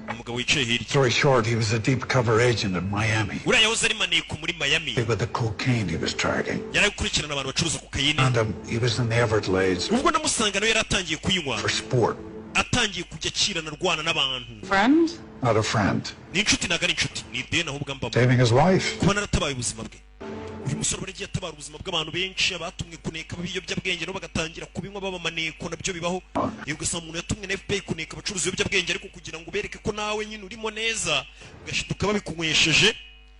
Umugabo wicaye hirya. Story short, he was a deep cover agent in Miami. Uriya yahoze ari maneko muri Miami. With the cocaine he was tracking. Yari gukurikirana abantu bacuruza kokayine. Found him, he was in the Everglades Ubwo namusanga nawe yari atangiye kuyinywa for sport. atangiye kujya akirana, arwana n'abantu. Friend? Not a friend. Ni inshuti? Ntabwo ari inshuti, ni ideni ahubwo ambamo. Saving his life. Kuba naratabaye ubuzima bwe. Uyu musore baragiye atabara ubuzima bw'abantu benshi, abatumwe kuneka ibiyobyabwenge nabo bagatangira kubinywa baba maneko, nabyo bibaho. Iyo ugasanga umuntu yatumwe na FBI kuneka abacuruzi ibiyobyabwenge, ariko kugira ngo ubereke ko nawe nyine urimo neza, ugashiduka babikunywesheje,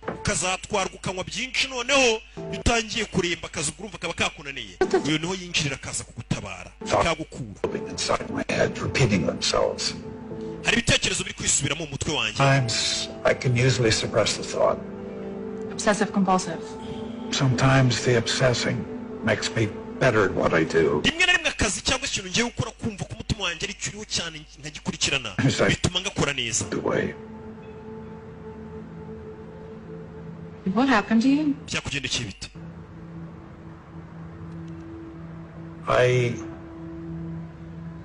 ukazatwarwa ukanywa byinshi, noneho iyo utangiye kuremba akazi urumva kaba kakunaniye, uyu niho yinjirira akaza kugutabara, akagukura. Inside my head, repeating themselves. Hari ibitekerezo biri kwisubiramo mu mutwe wanjye. Times I can usually suppress the thought. Obsessive compulsive. Sometimes the obsessing makes me better at what I do. Rimwe na rimwe akazi cyangwa ikintu ngiye gukora, kumva ko umutima wanjye ari cyo uriho cyane nkagikurikirana, bituma ngakora neza. The way. What happened to you? Byakugendekeye bite? I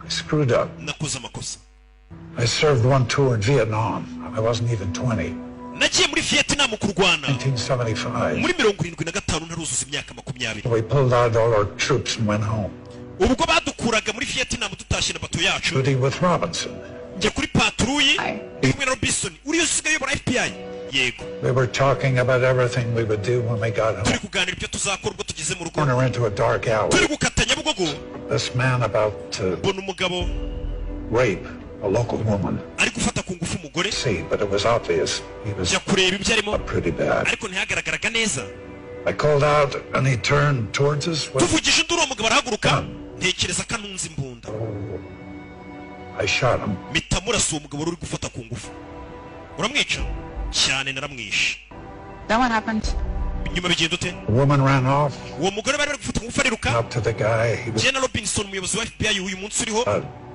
screwed up. Nakoze amakosa. I served one tour in Vietnam. I wasn't even 20. Nagiye muri Vietnam kurwana 1975. muri 75, ntaruzuza imyaka 20. We pulled out all our troops and went home. Ubwo badukuraga muri Vietnam, tutashye na bato yacu, Duty with Robinson. Njya kuri patrouille ndi kumwe na Robinson, uriya usigaye uyobora FBI, yego. We were talking about everything we would do when we got home. Turi kuganira ibyo tuzakora ubwo tugeze mu rugo. Corner into a dark alley. Turi gukata Nyabugogo, This man about to mbona umugabo rape a local woman. ari gufata ku ngufu umugore. See, but it was obvious he was Njya kureba ibyo arimo, pretty bad. ariko ntihagaragaraga neza. I called out and he turned towards us with Tuvugije induru, uwo mugabo arahaguruka, ntekereza ko anunze imbunda. I shot him. Mpita murasa uwo mugabo wari uri gufata ku ngufu. Uramwica? Cyane, naramwishe. Then what happened? Nyuma bigenda ute? The woman ran off Uwo mugore bari bari gufata ku ngufu ariruka. up to the guy. He was Njye na Robinson, umuyobozi wa FBI uyu munsi uriho,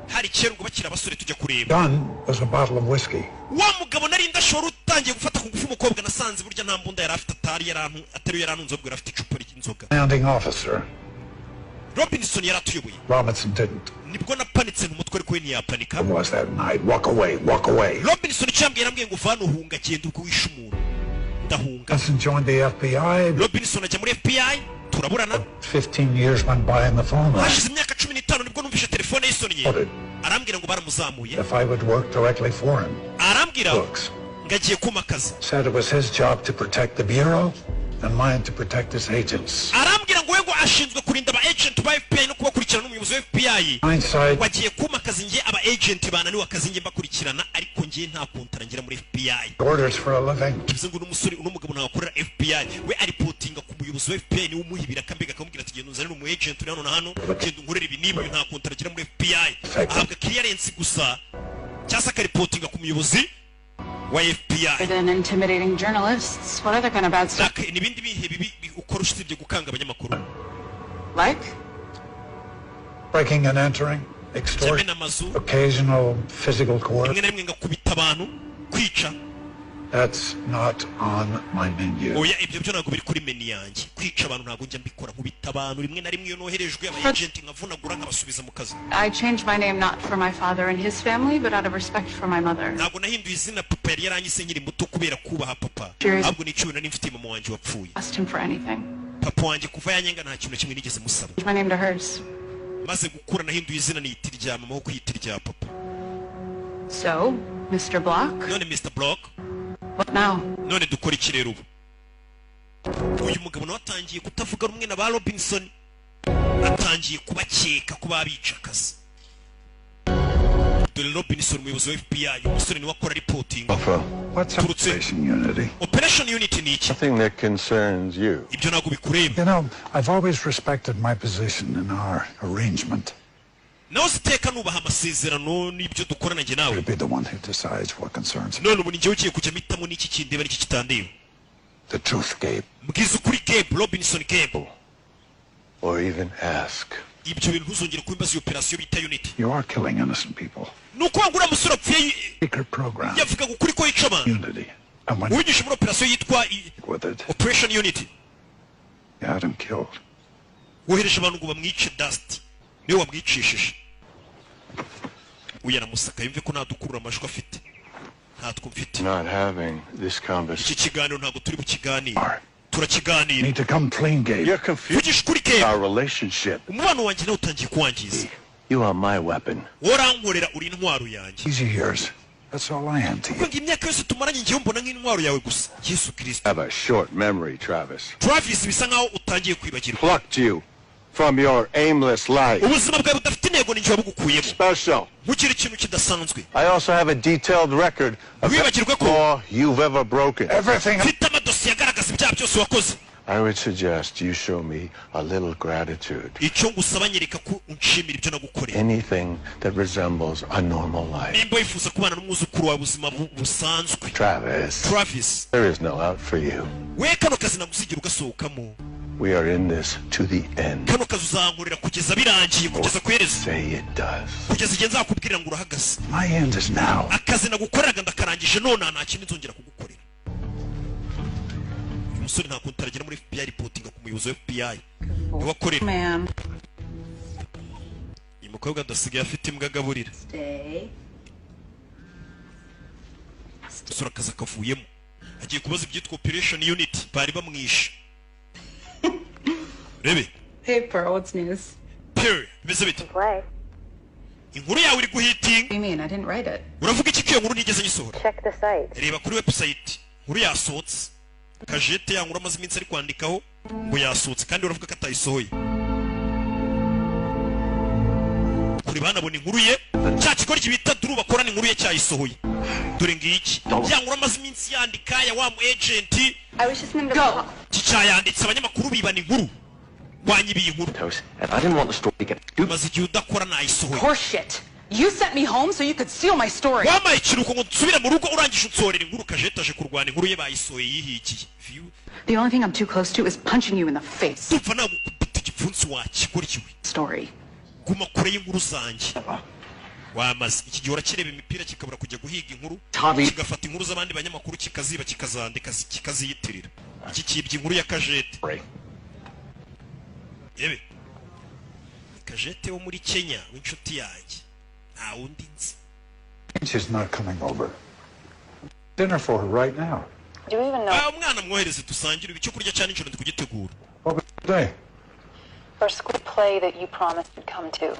hari kera ubwo bakiri abasore, tujya kureba. Gun was a bottle of whiskey. Wa mugabo nari ndashora utangiye gufata ku ngufu umukobwa, nasanze burya nta mbunda yari afite, atari yarantu, atari yarantunze, ahubwo yari afite icupa ry'inzoga. Commanding officer. Robinson yari atuyoboye. Robinson didn't. Nibwo napanitse umutwe, ariko we ntiyapanika. It was that night. Walk away, walk away. Robinson icyo yambwiye, yarambwiye ngo vana uhunga, genda ubwo wishe umuntu. Ndahunga. Robinson joined the FBI. Robinson ajya muri FBI, turaburana. 15 years went by and the phone rang. Hashize imyaka 15 nibwo numvise telefone yisonnye, arambwira ngo baramuzamuye. If I would work directly for him. Arambwira Books. Ngo agiye kumpa akazi. Said it was his job to protect the Bureau and mine to protect his agents. Arambwira ngo we ngo ashinzwe kurinda aba agent ba FBI no kubakurikirana, n'umuyobozi wa FBI. Hindsight. Ngo agiye kumpa akazi njye aba agent bananiwe akazi njye mbakurikirana, ariko njye nta kontara ngira muri FBI. Orders for a living. Bivuze ngo uno musore, uno mugabo ntabwo akorera FBI, we aripotinga ku muyobozi wa FBI, niwe umuha ibiraka, mbega akamubwira ati genda unzanire umu agent uri hano na hano, genda unkorere ibi n'ibi. Uyu nta kontara agira muri FBI, ahabwa clearance gusa cyangwa se akaripotinga ku muyobozi wa FBI. Other than intimidating journalists, what other kind of bad stuff? Ni ibindi bihe bibi ukora usibye gukanga abanyamakuru? Like? Breaking and entering, extortion, Kumena amazu, occasional physical coercion. rimwe na rimwe ngakubita abantu, kwica. That's not on my menu. Oya, ibyo byo ntabwo biri kuri menu yanjye. Kwica abantu ntabwo njya mbikora. Nkubita abantu rimwe na rimwe iyo noherejwe aba agent, nkavunagura nkabasubiza mu kazi. I changed my name not for my father and his family, but out of respect for my mother. Ntabwo nahinduye izina papa yari yaranyise nkiri muto kubera kubaha papa, Cheers. ahubwo ni icyubahiro nari mfitiye mama wanjye wapfuye. Asked him for anything. Papa wanjye kuva yanyenga nta kintu na kimwe nigeze musaba. Changed my name to hers. Maze gukura nahinduye izina niyita irya mama aho kwiyita irya papa. So, Mr. Block, None Mr. Block, what now? none dukora iki rero ubu? Uyu mugabo nawe atangiye kutavuga rumwe na ba Robinson, atangiye kubakeka ko babica akazi. Dore Robinson, umuyobozi wa FBI, umusore niwe akora reporting. Alpha. What's Operation Unity? Operation Unity ni iki? Nothing that concerns you. Ibyo ntabwo bikureba. I've always respected my position in our arrangement. Nawe ziteka nubaha amasezerano n'ibyo dukorana njye nawe. To be the one who decides what concerns me. None ubu ni njyewe ugiye kujya mpitamo n'iki kindeba n'iki kitandeba. The truth, Gabe. Mbwiza ukuri, Gabe Robinson, Gabe. Or even ask. Ibyo bintu ntuzongere kubimbaza. Iyo operasiyo bita Unity, You are killing innocent people. Ni ukuvuga ngo uriya musore apfuye Secret program. yavugaga ukuri ko yica abantu. Unity. And when Ubinyujije muri operasiyo yitwa with it, Operation Unity, you had him killed. Wohereje abantu ngo bamwice. Dusty niwe wamwicishije. Uyu aramusaka yumve ko nta dukurura amajwi afite, ntatwo mfite. Not having this conversation. Iki kiganiro ntabwo turi bukiganire, turakiganira. Need to come clean, Gabe. You're confused. Vugisha ukuri, Gabe. Our relationship. Umubano wanjye nawe utangiye kuwangiza. You are my weapon. Worankorera, uri intwaro yanjye. These years. That's all I am to you. Kuko ngo imyaka yose tumaranye ngewe mbona nk'intwaro yawe gusa, Yesu Kirisito. Have a short memory, Travis. Travis, bisa nkaho utangiye kwibagirwa. Plucked you from your aimless life. Ubuzima bwawe budafite intego ni njye wabugukuyemo. Special. Ntukire ikintu kidasanzwe. I also have a detailed record of Wibagirwe ko every law you've ever broken. Everything. Mfite amadosiye agaragaza ibyaha byose wakoze. I would suggest you show me a little gratitude. Icyo ngusaba, nyereka ko unshimira ibyo nagukoreye. Anything that resembles a normal life. Nimba wifuza kubana n'umwuzukuru wawe ubuzima busanzwe. Travis. Travis. There is no out for you. We kano kazi ntabwo uzigera ugasohokamo. We are in this to the end. Kano kazi uzankorera kugeza birangiye, kugeza ku iherezo. Say it does. Kugeza igihe nzakubwira ngo urahagaze. My end is now. Akazi nagukoreraga ndakarangije, none nta kindi nzongera kugukorera. Uyu musore nta kuntu aragera muri FBI, reportinga ku muyobozi wa FBI niwe akorera. Man. Uyu mukobwa adasigaye afite imbwa agaburira. Stay. Just Umusore akazi akavuyemo, agiye kubaza ibyitwa operation unit bari bamwishe. Rebe. Hey, Pearl, what's news? Pearl, bimeze bite? Inkuru yawe iri guhitinga. What do you mean? I didn't write it. Uravuga iki ko iyo nkuru ntigeze nyisohora? Check the site. Reba kuri website, inkuru yasohotse. Kajete, ya nkuru amaze iminsi ari kwandikaho ngo yasohotse, kandi uravuga ko atayisohoye. Kure banabona inkuru ye, cya kigoryi bita Duru bakorana, inkuru ye cyayisohoye. Dore ngiki, ya nkuru amaze iminsi yandika ya wa mu agent. I was just in the middle. Cyayanditse, abanyamakuru bibana inkuru, wanyibiye inkuru. And I didn't want the story to get Maze igihe udakora, nayisohoye. Horseshit. You sent me home so you could steal my story. Wampaye ikiruhuko ngo nsubire mu rugo, urangije unsohorera inkuru. Kajete aje kurwana inkuru ye, bayisohoye yihigiye. The only thing I'm too close to is punching you in the face. Ndumva nagukubita igipfunsi, wakigoryiwe. Story. Guma kure y'inkuru zanjye. Wamaze iki gihe urakireba imipira, kikabura kujya guhiga inkuru, kigafata inkuru z'abandi banyamakuru, kikaziba, kikazandika, kikaziyitirira. Iki kibye inkuru ya Kajete. Yewe, Kajete wo muri Kenya w'inshuti yanjye, nta wundi nzi. She's not coming over. Dinner for her right now. Do you even know Ah, umwana mwohereze dusangire icyo kurya cya nijoro, ndi kugitegura. What was the day? her school play that you promised you'd come to?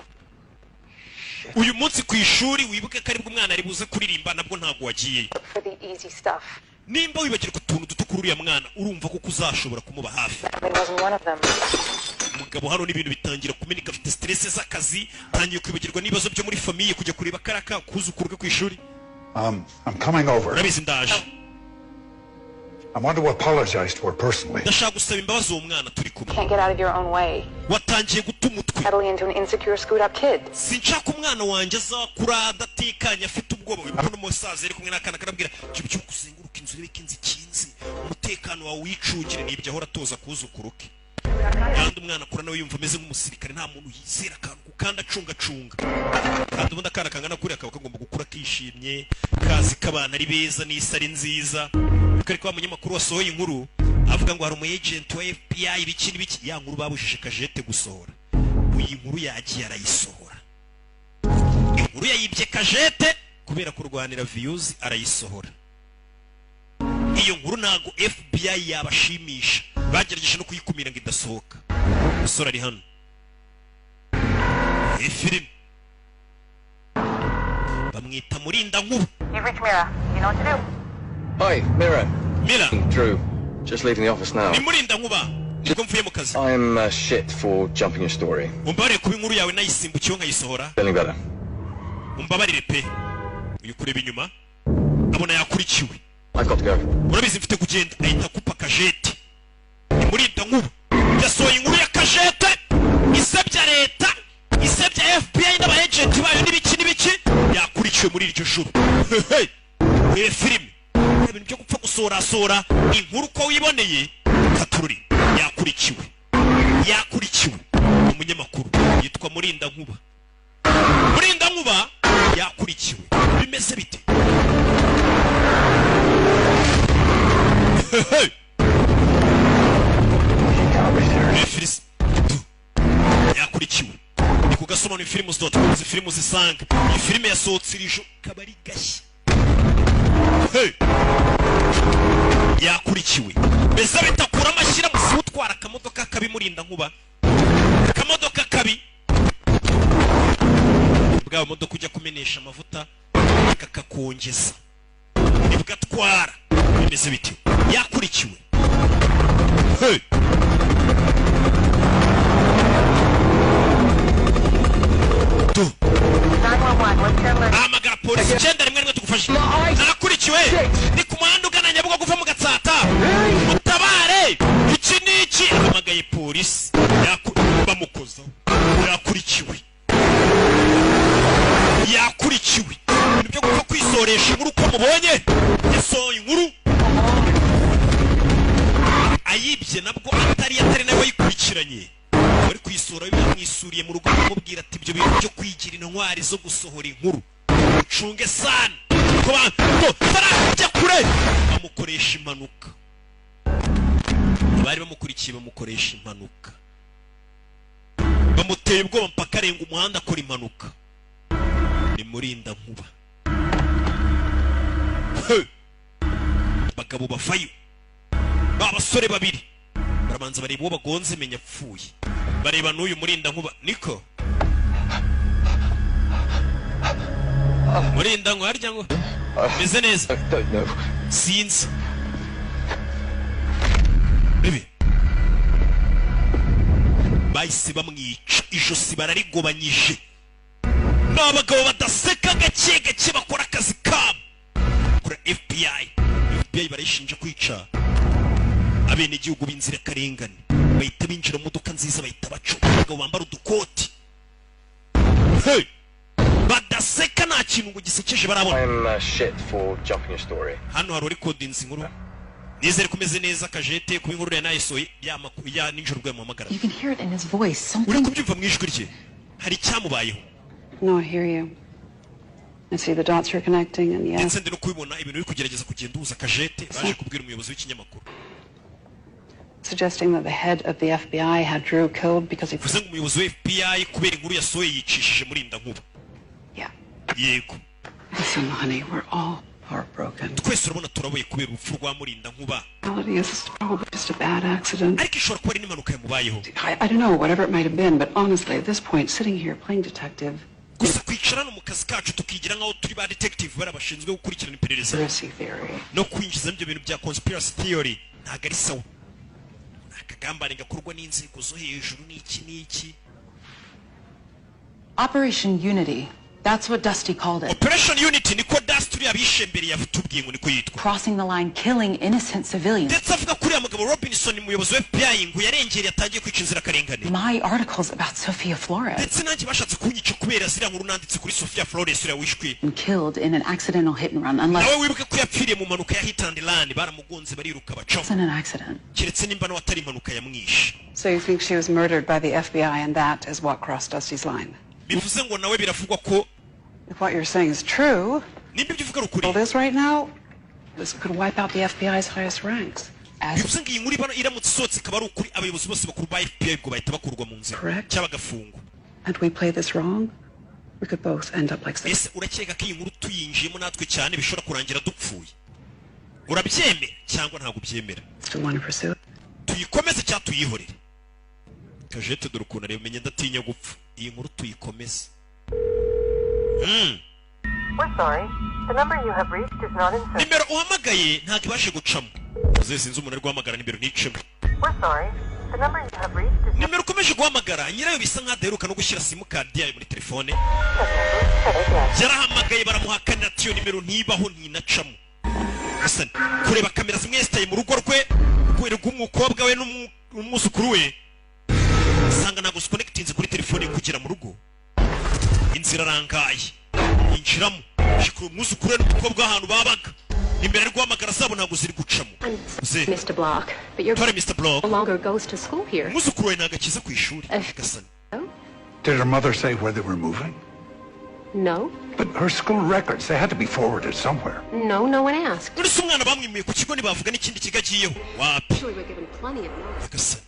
Uyu munsi ku ishuri, wibuke ko aribwo umwana ari buze kuririmba, nabwo ntabwo wagiyeyo. For the easy stuff. Nimba wibagirwa utuntu duto kuri uriya mwana, urumva ko uzashobora kumuba hafi? It wasn't one of them. Umugabo hano n'ibintu bitangira kumeneka, afite stress z'akazi, tangiye kwibagirwa n'ibibazo byo muri famille, kujya kureba karaka kuzukuru ke ku ishuri. I'm coming over. Urabizi, ndaje. I want to apologize to her personally. Ndashaka gusaba imbabazi uwo mwana turi kumwe. Can't get out of your own way. Watangiye guta umutwe. Settling into an insecure, screwed up kid. Sinshaka umwana wanjye azakura adatekanye, afite ubwoba. Wibuka n'umusaza yari kumwe n'akana, karabwira jya ubyuka uzenguruka inzu, urebe ko inzu ikinze, umutekano wawe wicungire. Nibyo ahora atoza kuzukuru ke. Kandi umwana akura nawe yumva ameze nk'umusirikare, nta muntu yizera, akantu ku kandi acungacunga. Kandi ubundi akana kangana kuriya kaba kagomba gukura kishimye, kazi ko abana ari beza n'isi ari nziza. Ariko wa munyamakuru wasohoye inkuru avuga ngo hari umu agent wa FBI, ibiki n'ibiki, ya nkuru babujije Kajete gusohora, iyi nkuru yagiye arayisohora. Inkuru yayibye Kajete kubera kurwanira views, arayisohora. Iyo nkuru ntago FBI yabashimisha, bagerageje no kuyikumira ngo idasohoka. Umusore ari hano, iyi filime bamwita Murinda Nkuba. You've reached Mira. You know what to do. Hi, Mira. Mira. Drew. Just leaving the office now. Ni Murinda Nkuba, nibwo mvuye mu kazi. I'm shit for jumping your story. Umbabarire kuba inkuru yawe nayisimbukiyeho nkayisohora. Feeling better. Umbabarire pe. Uyu kureba inyuma abona yakurikiwe. I've got to go. Urabizi, mfite kugenda. Ahita akupa Kajete. Ni Murinda Nkuba, yasohoye inkuru ya Kajete isebya leta, isebya FBI n'aba agent bayo n'ibiki n'ibiki. Yakurikiwe muri iryo joro. Hey! Urebe filime, ibintu byo gupfa gusorasora inkuru uko wiboneye. Katururi yakurikiwe, yakurikiwe. Umunyamakuru yitwa Murinda Nkuba. Murinda Nkuba yakurikiwe, bimeze bite? Hey! Filisi yakurikiwe ni ku gasobanuro films.com. Izi filime uzisanga. Iyi filime yasohotse iri joro, kaba ari gashya. Hey! Yakurikiwe, mbese bitakura amashyira musi utwara akamodoka kabi. Murinda Nkuba, akamodoka kabi, bwa modoka ujya kumenesha amavuta kakakongeza, nibwo atwara. Bimeze bite? Yakurikiwe. Hey! Tu. Hamagara polisi 911, tugufashe, nakurikiwe, ni ku muhanda ugana Nyabugogo uva mu Gatsata, mutabare, iki n'iki. Ahamagaye polisi, bamukozaho. Yakurikiwe, yakurikiwe. Ibintu byo gupfa kwisoresha inkuru uko mubonye, yasohoye inkuru ayibye, nabwo atari nawe wayikurikiranye, wari kuyisura bamwisuriye mu rugo, bamubwira ati ibyo bintu byo kwigira intwari zo gusohora inkuru ucunge sana ko batarajya kure. Bamukoresha impanuka, abari bamukurikiye bamukoresha impanuka, bamuteye ubwoba mpaka arenga umuhanda akora impanuka. Ni Murinda Nkuba. Hey! Abagabo bavayo, ba basore babiri barabanza bareba uwo bagonze, menya apfuye, bareba n'uyu murinda nkuba. Niko murinda ngo harya ngo meze neza, sinzi bibi. Bahise bamwica ijosi bararigobanyije. Ni abagabo badaseka, gake gake bakora akazi kabo. Kuri FBI, FBI barayishinja kwica abenegihugu b'inzirakarengane. Bahita binjira mu modoka nziza, bahita baca. Abagabo bambara udukoti, hey! Badaseka, nta kintu ngo gisekeje barabona. I'm shit for jumping your story. Hano hari urikodinze inkuru. Nizere ko umeze neza kajete kuba inkuru ya nayisohoye ya makuru ya nijoro ubwo yamuhamagara. You can hear it in his voice. Something. Uri kubyumva mu ijwi rye, hari icyamubayeho. No, I hear you. I see the dots you're connecting, and yes, Ndetse ndi no kubibona ibintu uri kugerageza kugenda uhuza. Kajete baje kubwira umuyobozi w'ikinyamakuru. Suggesting that the head of the FBI had Drew killed because he. Bivuze ngo umuyobozi wa FBI kubera inkuru yasohoye yicishije murinda nkuba. Yeah. Yego. Listen, honey, we're all heartbroken. Twese urabona turaboye kubera urupfu rwa murinda nkuba. Reality is it's probably just a bad accident. Ariko ishobora kuba ari n'impanuka yamubayeho. I don't know, whatever it might have been, but honestly, at this point, sitting here playing detective, Gusa kwicara hano mu kazi kacu tukigira nk'aho turi ba detective, bari bashinzwe gukurikirana iperereza, conspiracy theory. no kwinjiza ibyo bintu bya conspiracy theory ntabwo ari sawa. Ni akagambane gakorwa n'inzego zo hejuru n'iki n'iki. Operation Unity. That's what Dusty called it. Operation Unity, niko Dusty uriya bishe mbere yatubwiye ngo niko yitwa. Crossing the line, killing innocent civilians. Ndetse avuga ko uriya mugabo Robinson, umuyobozi wa FBI, ngo yarengereye atangiye kwica inzirakarengane. My articles about Sophia Flores. Ndetse nanjye bashatse kunyica kubera ziriya nkuru nanditse kuri Sophia Flores, uriya wishwe. And killed in an accidental hit and run, unless Nawe wibuke ko yapfiriye mu mpanuka ya hit and run, baramugonze bariruka bacaho. it's in an accident. Keretse nimba nawe atari impanuka yamwishe. So you think she was murdered by the FBI and that is what crossed Dusty's line? Bivuze ngo nawe biravugwa ko If what you're saying is true, nimba ibyo uvuga ari ukuri, all this right now, this could wipe out the FBI's highest ranks. Bivuze ngo iyi nkuru iramutse isohotse ikaba ari ukuri, abayobozi bose bakuru ba FBI ubwo bahita bakurwa mu nzira cyangwa bagafungwa. And we play this wrong, we could both end up like Ese urakeka ko iyi nkuru tuyinjiyemo natwe cyane bishobora kurangira dupfuye? Urabyemera cyangwa ntabwo ubyemera? Still want to pursue it? Tuyikomeze cyangwa tuyihorere? Kajete dore ukuntu areba, menye ndatinya gupfa. Iyi nkuru tuyikomeze. We're sorry. The number you have reached is not in service. Nimero uhamagaye ntabwo ibashe gucamo. Uze sinzi umuntu ari guhamagara nimero nticemo. We're sorry. The number you have reached is Nimero ukomeje guhamagara nyirayo bisa nkaho adaheruka no gushyira simukadi yayo muri telefone. Yarahamagaye baramuhakanira ati iyo nimero ntibaho, ntinacamo. Gusa kureba kamera zimwe yesitaye mu rugo rwe rw'umukobwa we n'umwuzukuru we, usanga ntabwo zikonekitinze kuri telefone ye kugera mu rugo. Inzira arangaye yinjiramo, shikura umwuzukuru we n'umukobwa w'ahantu babaga. Nimero ari guhamagara zabo ntabwo ziri gucamo. Ze Mr. Block, but your Tore Mr. Block. no longer goes to school here. Umwuzukuru we ntabwo akiza ku ishuri. Gasani. Did her mother say where they were moving? No, But her school records, they had to be forwarded somewhere. no, no one asked. None se umwana bamwimuye ku kigo ntibavuga n'ikindi kigo agiyeho? Wapi. Actually, we're given plenty of notice. Gasani,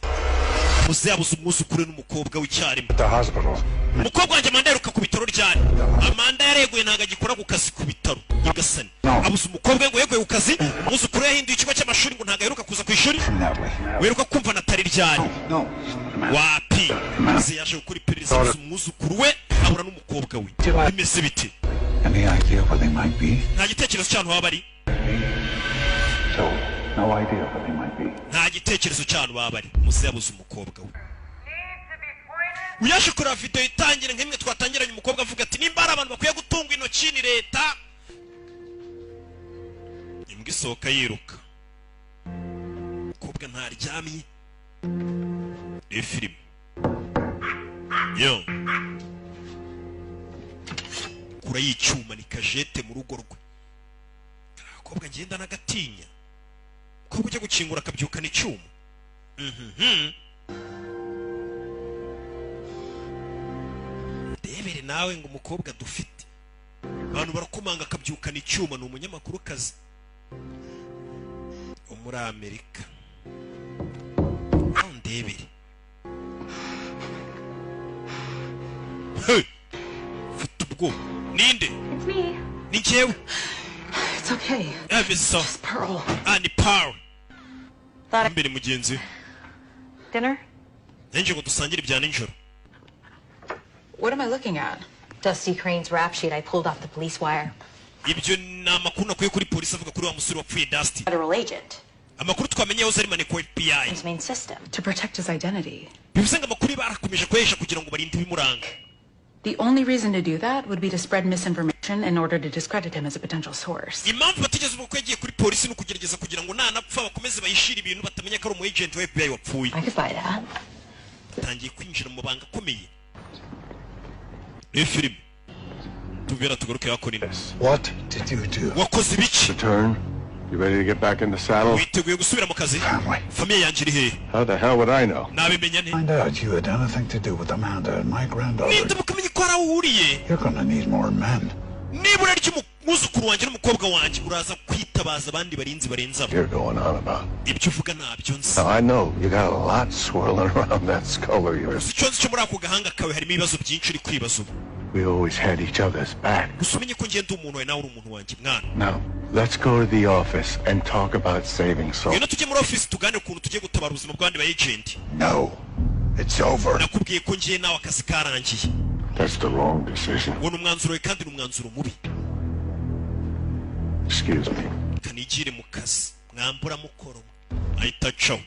muze yabuze umwuzukuru we n'umukobwa w'icyarimwe. At the hospital. Umukobwa wanjye Amanda aheruka ku bitaro ryari? Amanda yareguye, ntabwo agikora ku kazi ku bitaro. Nyagasani, abuze umukobwa we ngo yeguye ku kazi, umwuzukuru we yahinduye ikigo cy'amashuri, ngo ntabwo aheruka kuza ku ishuri. Wiruka kumva Natali ryari? Wapi. Muze yaje gukora iperereza, abuze umwuzukuru we, abura n'umukobwa we. Bimeze bite? Any idea where they might be? Nta gitekerezo cy'ahantu baba bari. So, no idea where they might be. Nta gitekerezo cy'ahantu baba bari. Muze yabuze umukobwa we. Uyaje kureba video itangira nk'imwe twatangiranye, umukobwa avuga ati nimba hari abantu bakwiye gutungwa intoki ni leta. Imbwa isohoka yiruka, umukobwa ntaryamye. Reba filime yo kura y'icyuma ni kajete mu rugo rwe. Agakobwa ngenda n'agatinya, umukobwa ujya gukingura akabyukana icyuma. Ndebere nawe ngo umukobwa dufite, abantu barakomanga akabyukana icyuma. Ni umunyamakuru kazi wo muri Amerika. Aho ndebere. Hey! Mfite ubwoba. Ninde? It's me. Ni njyewe. It's It's okay. Bimeze sawa. Pearl. Ah, ni Pearl imbere, mugenzi we. Dinner? Nanjye ngo dusangire ibya nijoro. What am I looking at? Dusty Crane's rap sheet I pulled off the police wire. Ibyo ni amakuru nakuye kuri polisi avuga kuri wa musore wapfuye, Dusty. Federal agent. Amakuru twamenye yahoze ari maneko wa FBI. His main system. To protect his identity. Bivuze ngo amakuru barakomeje kuyahisha kugira ngo barinde ibimuranga. The only reason to do that would be to spread misinformation in order to discredit him as a potential source. Impamvu batigeze uvuga ko yagiye kuri polisi ni ukugerageza kugira ngo nanapfa bakomeze bayishire ibintu, batamenya ko ari umu agent wa FBI wapfuye. I could buy that. Tangiye kwinjira mu mabanga akomeye. Niyo filime tubwira, tugaruke hakurino. What did you do? Wakoze ibiki? Return. You ready to get back in the saddle? Witeguye gusubira mu kazi? Famille yanjye iri hehe? How the hell would I know? Nabimenya nte? Find out you had anything to do with Amanda and my granddaughter. Ninda mukamenya ko hari aho uhuriye. You're gonna need more men. Nibura ry'umwuzukuru wanjye n'umukobwa wanjye, uraza kwitabaza abandi barinzi barenze abo. You're going on about. Ibyo uvuga ntabyo nzi. Now, I know you got a lot swirling around that skull of yours. Icyo nzi cyo, muri ako gahanga kawe harimo ibibazo byinshi uri kwibaza ubu. We always had each other's back. Gusa umenye ko ngenda umuntu wawe, nawe uri umuntu wanjye, mwana. Now, let's go to the office and talk about saving souls. Ngwino tujye muri ofisi tuganire ukuntu tugiye gutabara ubuzima bw'abandi ba agent. No. It's over. Nakubwiye ko ngiye nawe akazi karangiye. That's the wrong decision. Uwo ni umwanzuro we kandi ni umwanzuro mubi. Excuse me. Kanigire mu kazi mwambura mukoro, ahita acaho.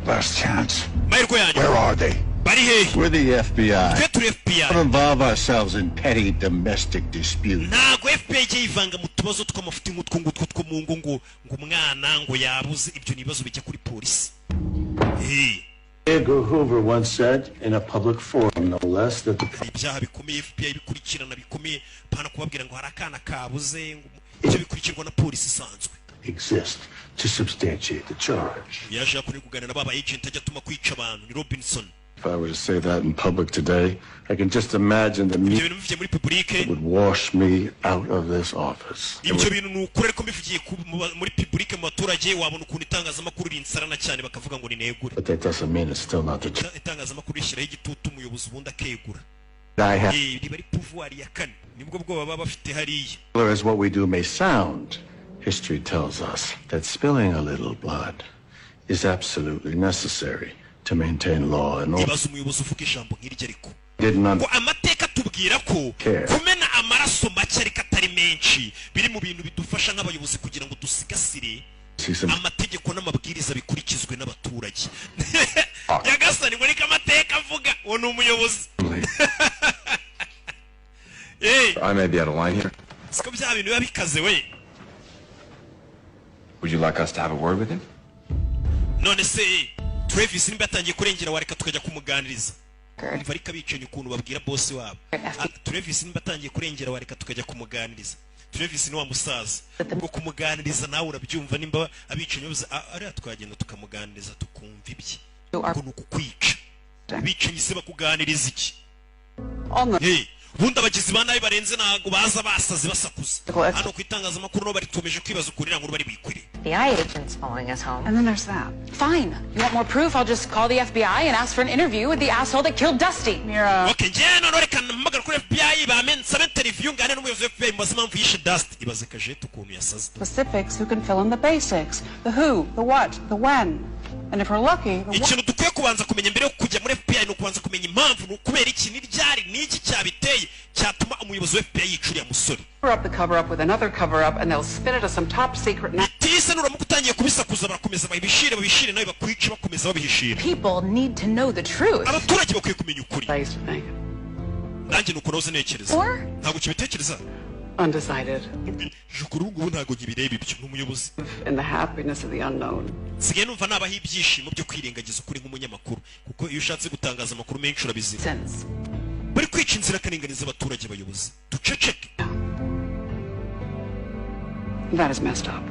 Last chance. Mahirwe yanyu. Where are they? Bari hehe? We're the FBI. Twe turi FBI. Don't involve ourselves in petty domestic disputes. Ntabwo FBI ijya yivanga mu tubazo tw'amafuti nk'utwo ngutwo two mu ngo, ngo umwana ngo yabuze. Ibyo ni ibibazo bijya kuri polisi. Hey. Edgar Hoover once said, in a public forum no less, that the Hari ibyaha bikomeye FBI bikurikirana bikomeye, pana kubabwira ngo hari akana kabuze, ngo ibyo bikurikirwa na polisi isanzwe. Exist to substantiate the charge. Yaje kuri kuganira n'aba agent ajya atuma kwica abantu, ni Robinson. If I were to say that in public today, I can just imagine the Ibyo media bintu bivugiye muri public would wash me out of this office. Ibyo bintu ni ukuri, ariko mbivugiye muri public, mu baturage, wabona ukuntu itangazamakuru rinsarana cyane, bakavuga ngo ninegure. But that doesn't mean it's still not the truth. Itangazamakuru rishyiraho igitutu umuyobozi, ubundi akegura. I have Riba ari pouvoir ya kane, nibwo bwoba baba bafite hariya. As what we do may sound, history tells us that spilling a little blood is absolutely necessary to maintain law and order. Ibaza umuyobozi uvuga ijambo nk'iryo ariko. Did not Ngo amateka tubwira ko care. kumena amaraso make ariko atari menshi biri mu bintu bidufasha nk'abayobozi kugira ngo dusigasire See some amategeko n'amabwiriza bikurikizwe n'abaturage. Nyagasani, ngo niko amateka avuga, uwo ni umuyobozi. Hey, I may be out of line here. Siko bya bintu biba bikaze we. Would you like us to have a word with him? None se Travis nimba yatangiye kurengera, wareka tukajya kumuganiriza? Umva ariko abicanyi ukuntu babwira boss wabo. Ah, Travis nimba atangiye kurengera, wareka tukajya kumuganiriza? Travis ni wa musaza ubwo kumuganiriza nawe urabyumva, nimba abicanyi bavuze: "Ah, ariya twagenda tukamuganiriza tukumva ibye." Ubwo ni ukukwica. Abicanyi se bakuganiriza iki? Hey, ubundi abagizi ba nabi barenze ntabwo baza basaze basakuza. Hano ku itangazamakuru nabo baritumeje kwibaza ukuntu iriya nkuru bari buyikwire. FBI agents following us home. And then there's that. Fine. You want more proof? I'll just call the FBI and ask for an interview with the asshole that killed Dusty. Mira. Okay, njyewe noneho reka mpamagara kuri FBI bame nsabe interview, ngane n'umuyobozi wa FBI mubaze impamvu yishe Dusty. Ibaze kajete ukuntu yasaze. Specifics who can fill in the basics. The who, the what, the when. And if we're lucky, the Ikintu dukwiye kubanza kumenya mbere yo kujya muri FBI ni ukubanza kumenya impamvu, ni ukubera iki, ni ryari, ni iki cyabiteye cyatuma umuyobozi wa FBI yica uriya musore. cover up the cover up with another cover up, and they'll spin it as some top secret. Tise nuramuka utangiye kubisakuza, barakomeza babishire, babishire, nawe bakwice bakomeza babihishira. People need to know the truth. Abaturage bakwiye kumenya ukuri. Nanjye ni uko nahoze ntekereza. Or? Ntabwo ukibitekereza? Undecided. Kuri ubu ngubu ntabwo nkibireba ibyo, ni umuyobozi. In the happiness of the unknown. Nsigaye numva nabaho ibyishimo byo kwirengagiza ukuri nk'umunyamakuru, kuko iyo ushatse gutangaza amakuru menshi urabizira. Bari kwica inzirakarengane z'abaturage. Abayobozi duceceke. That is messed up.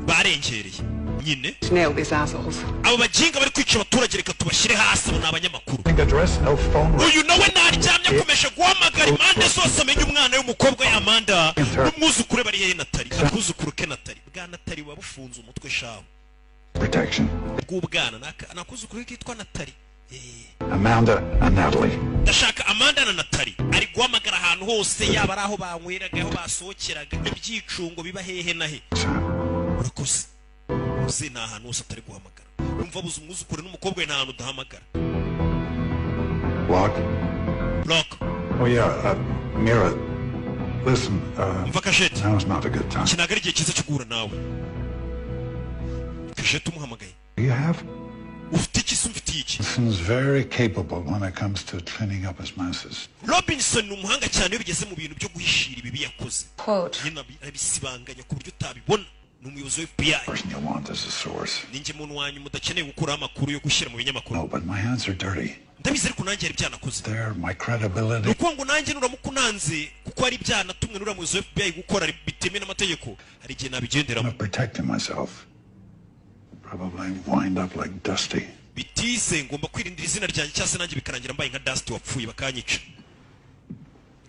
Barengereye nyine. Nail these assholes. Abo baginga bari kwica abaturage, reka tubashyire hasi. Abo ni abanyamakuru. Address, no phone. Uyu nawe naryamye akomeje guhamagara impande zose, amenye umwana w'umukobwa we Amanda n'umwuzukuru we bari hehe, Natali, akuzukuru ke Natali. Bwa Natali buba bufunze umutwe shawe. Protection. Bw'ubwana ni akuzukuru ke kitwa Natali. Amanda and Natalie. Ndashaka Amanda na Natali. Ari Guhamagara ahantu hose, yaba ari aho banyweraga, aho basohokeraga, ibyicungo biba hehe na he. Urakoze. Uzi ni ahantu hose atari guhamagara. Umva, buze umwuzukuru n'umukobwa we, nta hantu udahamagara. Block. Block. Oh, yeah, Mira. Listen, Umva Kasheti. now's not a good time. Iki ntabwo ari igihe cyiza cyo guhura nawe. Kasheti umuhamagaye. You have? Ufite iki se? Umfitiye iki? Robinson's very capable when it comes to cleaning up his messes. Robinson ni umuhanga cyane iyo bigeze mu bintu byo guhishira ibibi yakoze. Quote. Nyine arabisibanganya ku buryo utabibona. Ni umuyobozi wa FBI. Person you want as a source. Ninjye muntu wanyu mudakeneye gukuraho amakuru yo gushyira mu binyamakuru. No, but my hands are dirty. Ndabizi, ariko nanjye hari ibyanakoze. There, my Ni credibility. ukuvuga ngo nanjye nuramuka unanze kuko hari ibyaha natumwe n'uriya muyobozi wa FBI gukora bitemewe n'amategeko, hari igihe nabigenderamo. I'm protecting myself. Probably wind up like Dusty. Bitise ngomba kwirindira izina ryanjye, cyangwa se nanjye bikarangira mbaye nka Dusty wapfuye bakanyica.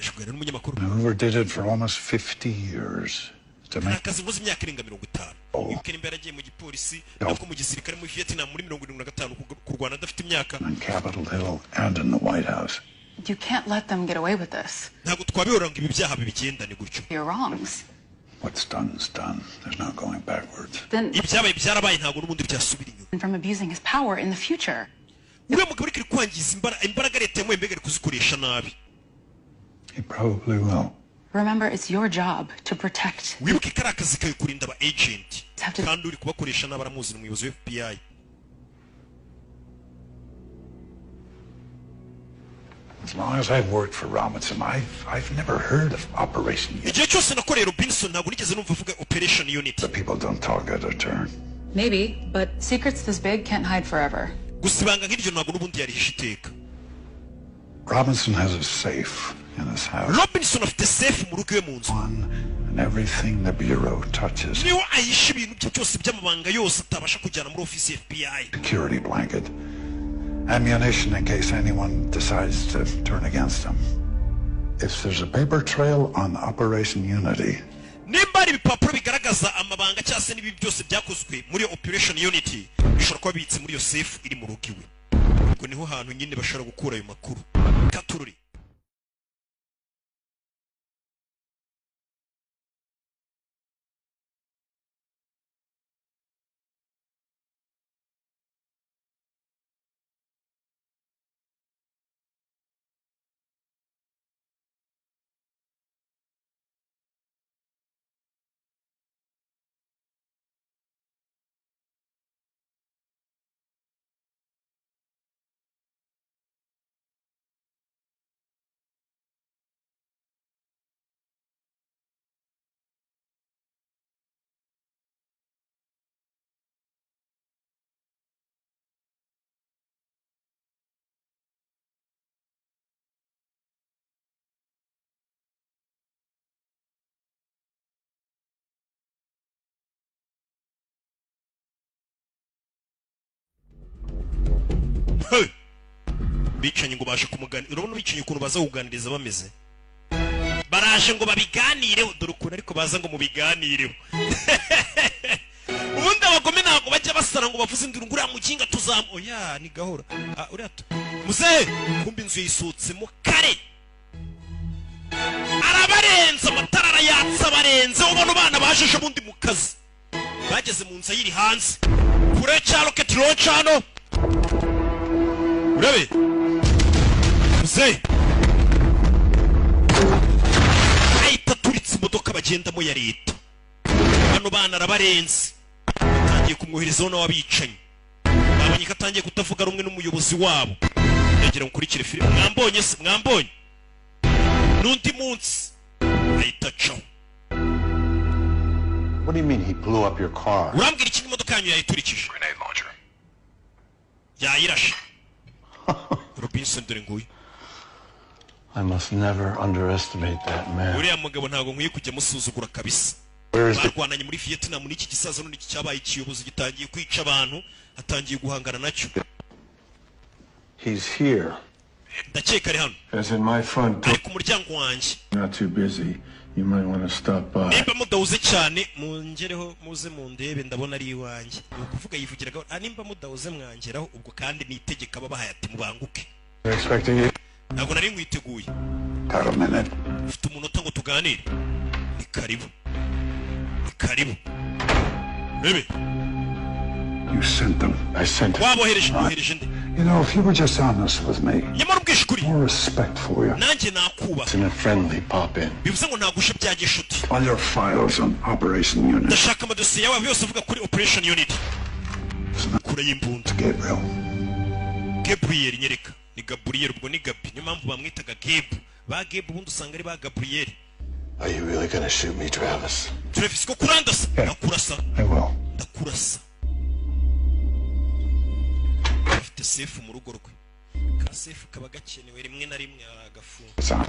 Ashobora n'umunyamakuru. Hoover did it for almost 50 years to Ni make akazi nkoze imyaka irenga 50. Wibuke nimba yaragiye mu gipolisi, nabwo mu gisirikare muri Vietnam muri 75, kurwana adafite imyaka. on Capitol Hill and in the White House. You can't let them get away with this. Ntabwo twabihora ngo ibi byaha bibigendane gutyo. Your wrongs. What's done's done. There's no going backwards. Then Ibyabaye byarabaye, ntabwo n'ubundi byasubira inyuma. from abusing his power in the future. Uriya mugabo ariko ari kwangiza imbaraga leta yamuhaye, mbega ari kuzikoresha nabi. He probably will. Remember, it's your job to protect. Wibuke ko ari akazi kawe kurinda aba agent, kandi uri kubakoresha nabi aramuzi, ni umuyobozi wa FBI. As long as I've worked for Robinson, I've never heard of Operation Unity. Igihe cyose nakoreye Robinson, ntabwo nigeze numva avuga Operation Unity. The people don't talk out of turn. Maybe, but secrets this big can't hide forever. Gusa ibanga nk'iryo ntabwo n'ubundi yarihisha iteka. Robinson has a safe in his house. Robinson afite safe mu rugo iwe mu nzu. And everything the Bureau touches, Niwe ahisha ibintu bye byose by'amabanga yose atabasha kujyana muri ofisi ya FBI. security blanket, ammunition in case anyone decides to turn against him. If there's a paper trail on Operation Unity, Nimba hari ibipapuro bigaragaza amabanga cyangwa se n'ibi byose byakozwe muri Operation Unity, bishobora kuba bibitse muri iyo safe iri mu rugo iwe. Ubwo niho hantu nyine bashobora gukura ayo makuru. Katururi. Hey! Bicanyi ngo baje kumuganira. Urabona bicanyi ukuntu baza kuganiriza bameze, baraje ngo babiganireho. Dore ukuntu ariko baza ngo mubiganireho. Ubundi abagome ntabwo bajya basara ngo bavuze induru ngo uriya muginga tuzamu. Oya, ni gahoro. Ah, uriya muzehe kumbe inzu yisohotsemo kare, arabarenza, amatara arayatsa, abarenze. Ubona abana baje ejo bundi mu kazi, bageze mu nzu ayiri hanze kure cya rocket launcher hano. Urabe muzehe ahita aturitse imodoka bagendamo ya leta. Bano bana arabarenze, atangiye kumwoherezaho nawe abicanyi. Babonye ko atangiye kutavuga rumwe n'umuyobozi wabo. Ndagira ngo ukurikire filime. Mwambonye se? Mwambonye n'undi munsi ahita acaho. What do you mean he blew up your car? Urambwira iki? Imodoka yanyu yayiturikije, yayirashe. Robinson dore nguyu. I must never underestimate that man. Uriya mugabo ntabwo nkwiye kujya musuzugura kabisa. Where is the Barwananye muri Vietnam n'iki gisaza. None iki cyabaye ikiyobozi, gitangiye kwica abantu, atangiye guhangana nacyo. He's here. Ndakeka ari hano. As in my front door. Ari ku muryango wanjye. Not too busy. You might want to stop by. Nimba mudahuze cyane mungereho, muze mundebe, ndabona ari iwanjye. Ni ukuvuga yivugiraga, ah, nimba mudahuze mwangeraho. Ubwo kandi ni itegeko aba bahaye ati mubanguke. They're expecting you. Ntabwo nari nkwiteguye. Got a minute? Ufite umunota ngo tuganire? Ni karibu, ni karibu, rebe. You sent them. I sent it. Wabohereje? Wohereje nde? You know, if you were just honest with me, Nyamara ubwishe ukuri, more respect for you. nanjye nakubaha. It's in a friendly pop in. Bivuze ngo ntagushe bya gishuti. All your files on Operation Unity. Ndashaka amadosiye yawe yose avuga kuri Operation Unit. Kure y'imbunda. Gabriel. Gabriel, nyereka. Ni Gabriel, ubwo ni Gabi, niyo mpamvu bamwitaga Gabe. Ba Gabe ubundi usanga ari ba Gabriel. Are you really gonna shoot me, Travis? Travis, ko kurandasa? Ndakurasa. I will. Ndakurasa. Afite sefu mu rugo rwe, ka sefu kaba gakenewe rimwe na rimwe agafunga. It's on.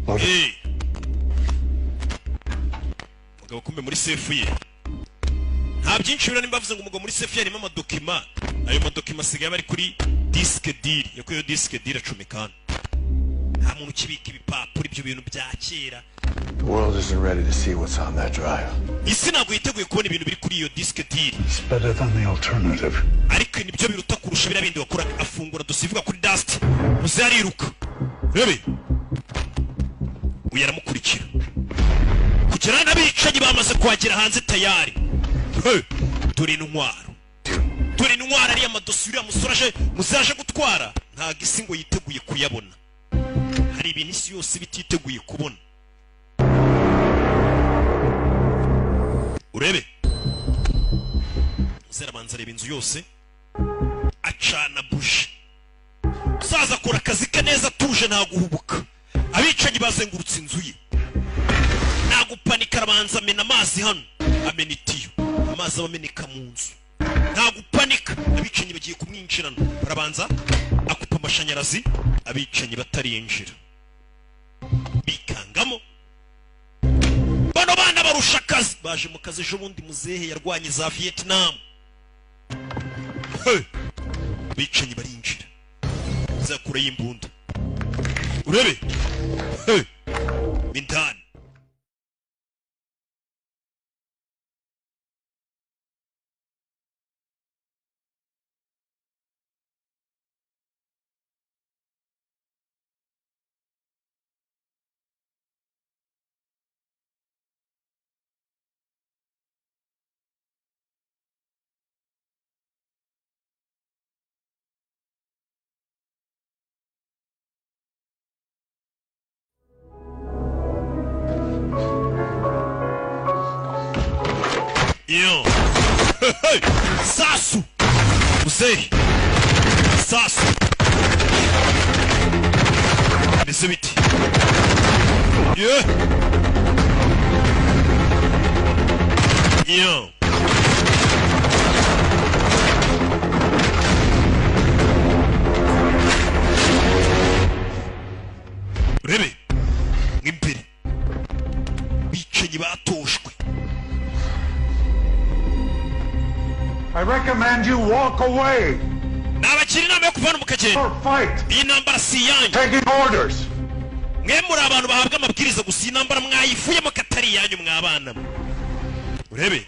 Load it. Eh. Mugabo kumbe muri sefu ye nta byinshi biriho. Nimba bavuze ngo umugabo muri sefu ye harimo amadokima, ayo madokima asigaye aba ari kuri disque dur. Yakuyeho disque dur acomeka hano. Nta muntu ukibika ibipapuro, ibyo bintu bya kera. The world isn't ready to see what's on that drive. Isi ntabwo yiteguye kubona ibintu biri kuri iyo disque dur. It's better than the alternative. Ariko nibyo biruta kurusha biriya bindi wakoraga. Afungura dosiye ivuga kuri Dusty. Muze ariruka, rebe uyu aramukurikira kugera n'abicanyi bamaze kuhagera hanze tayari. Hey, dore intwaro, dore intwaro. Ariya madosiye uriya musore aje, muze aje gutwara, ntabwo isi ngo yiteguye kuyabona. Hari ibintu isi yose iba ititeguye kubona. Urebe, muze arabanza areba inzu yose, acana buji. Umusaza akora akazi ke neza atuje, nta guhubuka. Abicanyi bazengurutse inzu ye, nta gupanika. Arabanza amena amazi hano, amena itiyo, amazi aba ameneka mu nzu. Nta gupanika, abicanyi bagiye kumwinjirana. Barabanza akupa amashanyarazi, abicanyi batarinjira bikangamo. Bano bana barusha akazi, baje mu kazi ejo bundi. Muzehe yarwanye za Vietnam. Hey! Abicanyi barinjira, zakura y'imbunda, urebe. Hey! Mindani. Yo. Hey! Sasu! Muzehe! Sasu! Bimeze biti? Yeah! Yo! Urebe! Mw'imbere! Bicanyi batoshwe! I recommend you walk away. Nabagira inama yo kuva hano mukagenda. Or fight. Iyi ntambara si iyanyu. Taking orders. Mwe muri abantu bahabwa amabwiriza gusa, iyi ntambara mwayivuyemo ko atari iyanyu mwabana mwe. Urebe.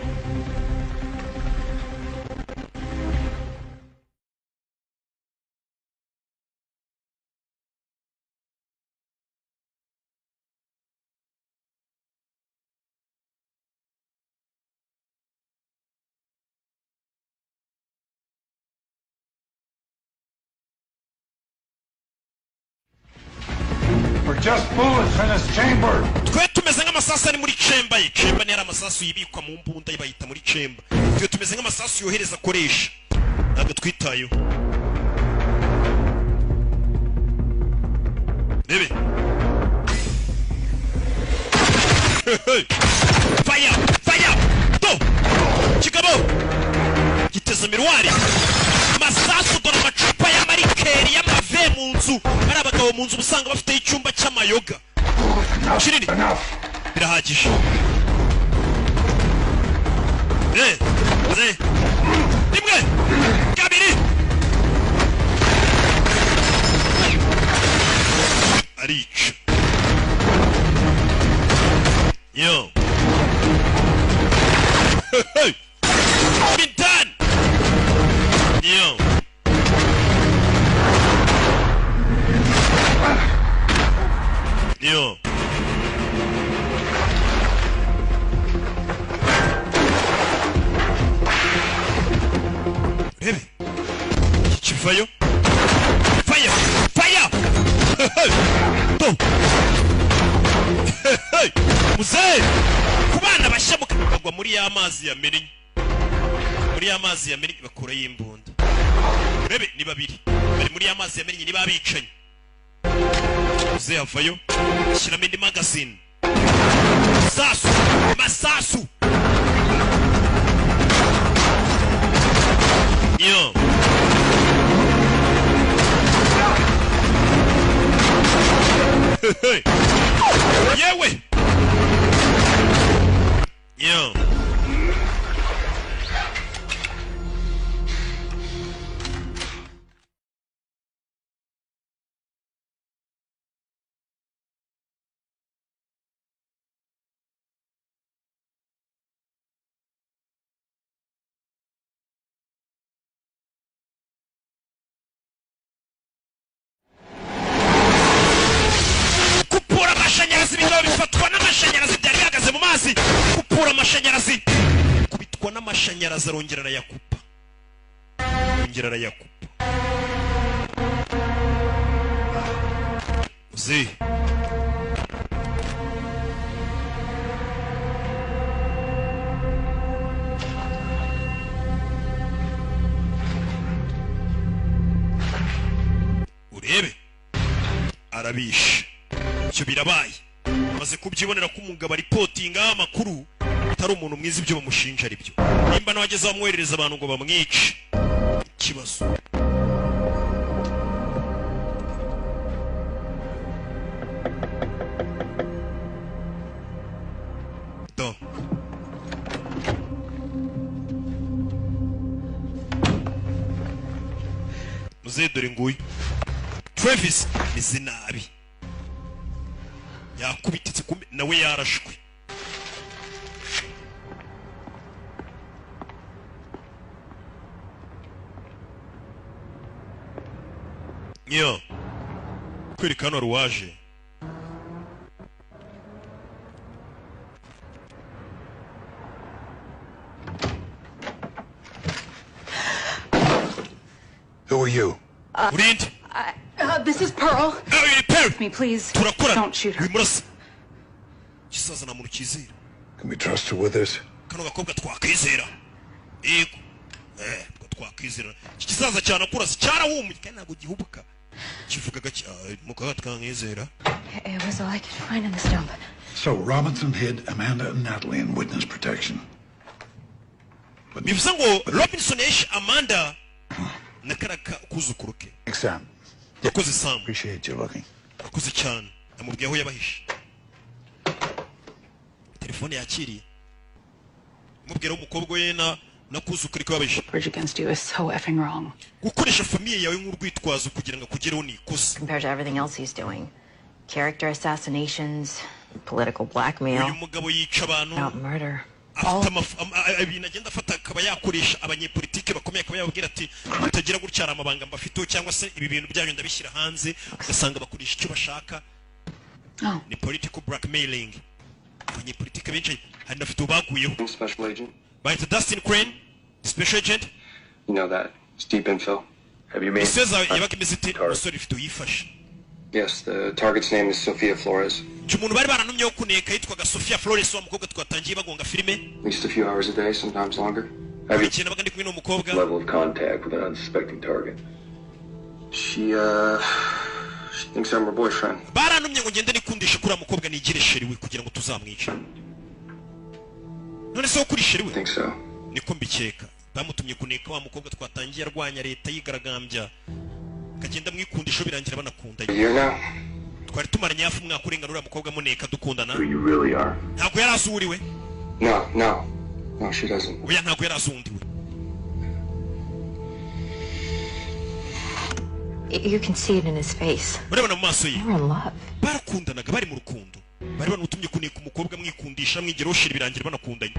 We're just bullets in his chamber. Twe tumeze nk'amasasu ari muri chamber ye. Chamber ni ari amasasu yibikwa mu mbunda, bayita muri chamber. Twe tumeze nk'amasasu yohereza akoresha, ntabwo twitayeho. Rebe. Fire, fire! Do kigabo giteze miruwari, amasasu. Dore amacupa y'amarikeri y'amave mu nzu. Ari abagabo mu nzu uba usanga bafite icyumba cy'amayoga kinini. Birahagije. Eh, ze rimwe, kabiri, arica. Yo. Hey! Be done! Yo. Yo. Rebe. Kivayo. Fire! Fire! To. Muzehe! Ku bana bashya mukagwa muri ya mazi ya mennye. Muri ya mazi ya mennye bakura y'imbunda. Rebe ni babiri. Bari muri ya mazi ya mennye ni babicanye. Muzehe avayo. Shyiramo indi magazine. Sasu! Masasu! Yo. Yewe. Yo. Bifatwa n'amashanyarazi byari bihagaze mu mazi, kupura amashanyarazi, kubitwa n'amashanyarazi, arongera arayakupa, arongera arayakupa. Uzi urebe arabishe, icyo birabaye. Maze kubyibonera ko umugabo aripotinga amakuru atari umuntu mwiza, ibyo bamushinja ari byo. Nimba nawe ageze bamwoherereza abantu ngo bamwice, ikibazo. Do. Muzehe dore nguyu Travis meze nabi, yakubititse kumbe nawe yarashwe. Yo kwereka hano ruwaje Who are you? Urinde. This is Pearl. Pearl. Me, please. Turakora. Don't shoot her. Wimurasa. Gisaza nta muntu cyizera. Can we trust her with this? Kano gakobwa twakwizera. Yego. Twakwizera. Iki gisaza cyane kurasa cyarahumuye kandi ntabwo gihubuka. Kivuga gake mukaga twakwizera. It was all I could find in this dump. So Robinson hid Amanda and Natalie in witness protection. Bivuze ngo Robinson yishe Amanda na karaka kuzukuru ke. Sam. Yakoze Sam. Appreciate you looking. Yakoze cyane. Amubwiye aho yabahishe. Telefone yakiriye. Amubwira umukobwa we na kuzukuru ke babahishe. Bridge against you is so effing wrong. Gukoresha famille yawe nk'urwitwazo kugira ngo akugereho ni ikosa. Compared to everything else he's doing. Character assassinations, political blackmail. Uyu mugabo yica abantu. Out murder. Afite ibintu agenda afata akaba yakoresha abanyepolitike bakomeye, akaba yababwira ati mutagira gutya hari amabanga mbafiteho, cyangwa se ibi bintu byanyu ndabishyira hanze, ugasanga bakoresha icyo bashaka. Ni political blackmailing. Abanyepolitike benshi hari nafite ubaguyeho. Special agent. Bahita Dustin Crane, special agent. You know that. It's deep info. Have you made Iseza yabaga imeze ite? Umusore ifite uyifashe. Yes, the target's name is Sophia Flores. Umuntu bari barantumyeho kuneka yitwaga Sophia Flores, wa mukobwa twatangiye bagonga filime. At least a few hours a day, sometimes longer. Have you Ikintu nabaga ndi kumwe n'umukobwa. level of contact with an unsuspecting target? She thinks I'm her boyfriend. Barantumye ngo ngende nikundishe kuri mukobwa nigire sheri we kugira ngo tuzamwice. None se kuri sheri we? Think so. Niko mbikeka. Bamutumye kuneka wa mukobwa twatangiye arwanya leta yigaragambya. Kagenda mwikundisho birangira banakundanye. Year now. Twari tumaranye hafi umwaka urenga uriya mukobwa muneka dukundana. Who you really are. Ntabwo yari azi uwo uri we. No, no. No, she doesn't. Oya ntabwo yari azi undi we. You can see it in his face. Urabona mu maso ye. They were in love. Barakundanaga, bari mu rukundo. Bari banutumye kuneka umukobwa mwikundisha mwigeraho shiri birangira banakundanye.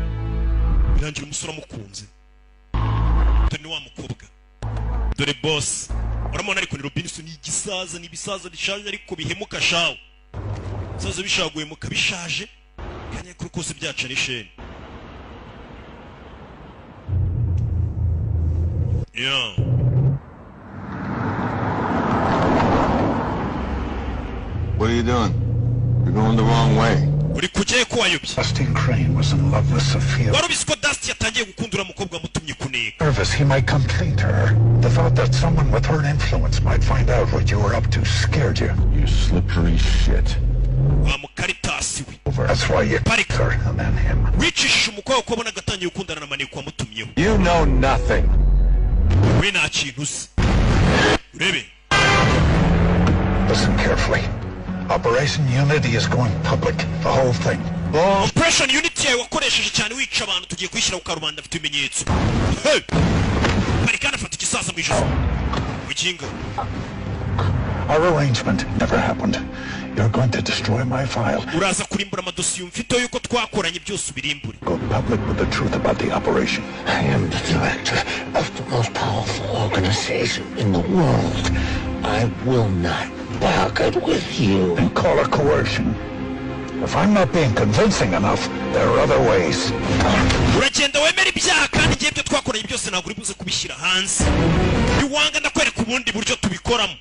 Birangira umusore amukunze. Dore ni wa mukobwa. Dore boss. Uramubona ariko ni Robinson, igisaza ni ibisaza bishaje ariko bihemuka shawo. Saza bishaguye mu kabishaje kanya kuri kose byaca n'isheni. Yeah. What are you doing? You're going the wrong way. Uri kujyayo ko wayobye. Dustin Crane was in love with Sophia. Wari ubizi ko Dusty yatangiye gukundura umukobwa wamutumye kuneka. Nervous he might come clean to her. The thought that someone with her influence might find out what you were up to scared you. You slippery shit. Wa mukaritasi we. Over. That's why you Parika. her and then him. Wicishije umukobwa ko wabonaga atangiye gukundana na maneko wamutumyeho. You know nothing. We nta kintu uzi. Urebe. Listen carefully. Operation Unity is going public. The whole thing. Operation Unity yawe wakoresheje cyane wica abantu tugiye kuyishyira ku karubanda afite ibimenyetso. Hey! Parikana afata igisaza mu ijosi. Bugingo. Our arrangement never happened. You're going to destroy my file. Uraza kurimbura amadosiye mfite yuko twakoranye byose ubirimbure. Go public with the truth about the operation. I am the director of the most powerful organization in the world. I will not bargain with you. And call it coercion. If I'm not being convincing enough, there are other ways. Uragenda wemera ibyaha kandi igihe ibyo twakoranye byose ntabwo uri buze kubishyira hanze. Iwanga ndakwereka ubundi buryo tubikoramo.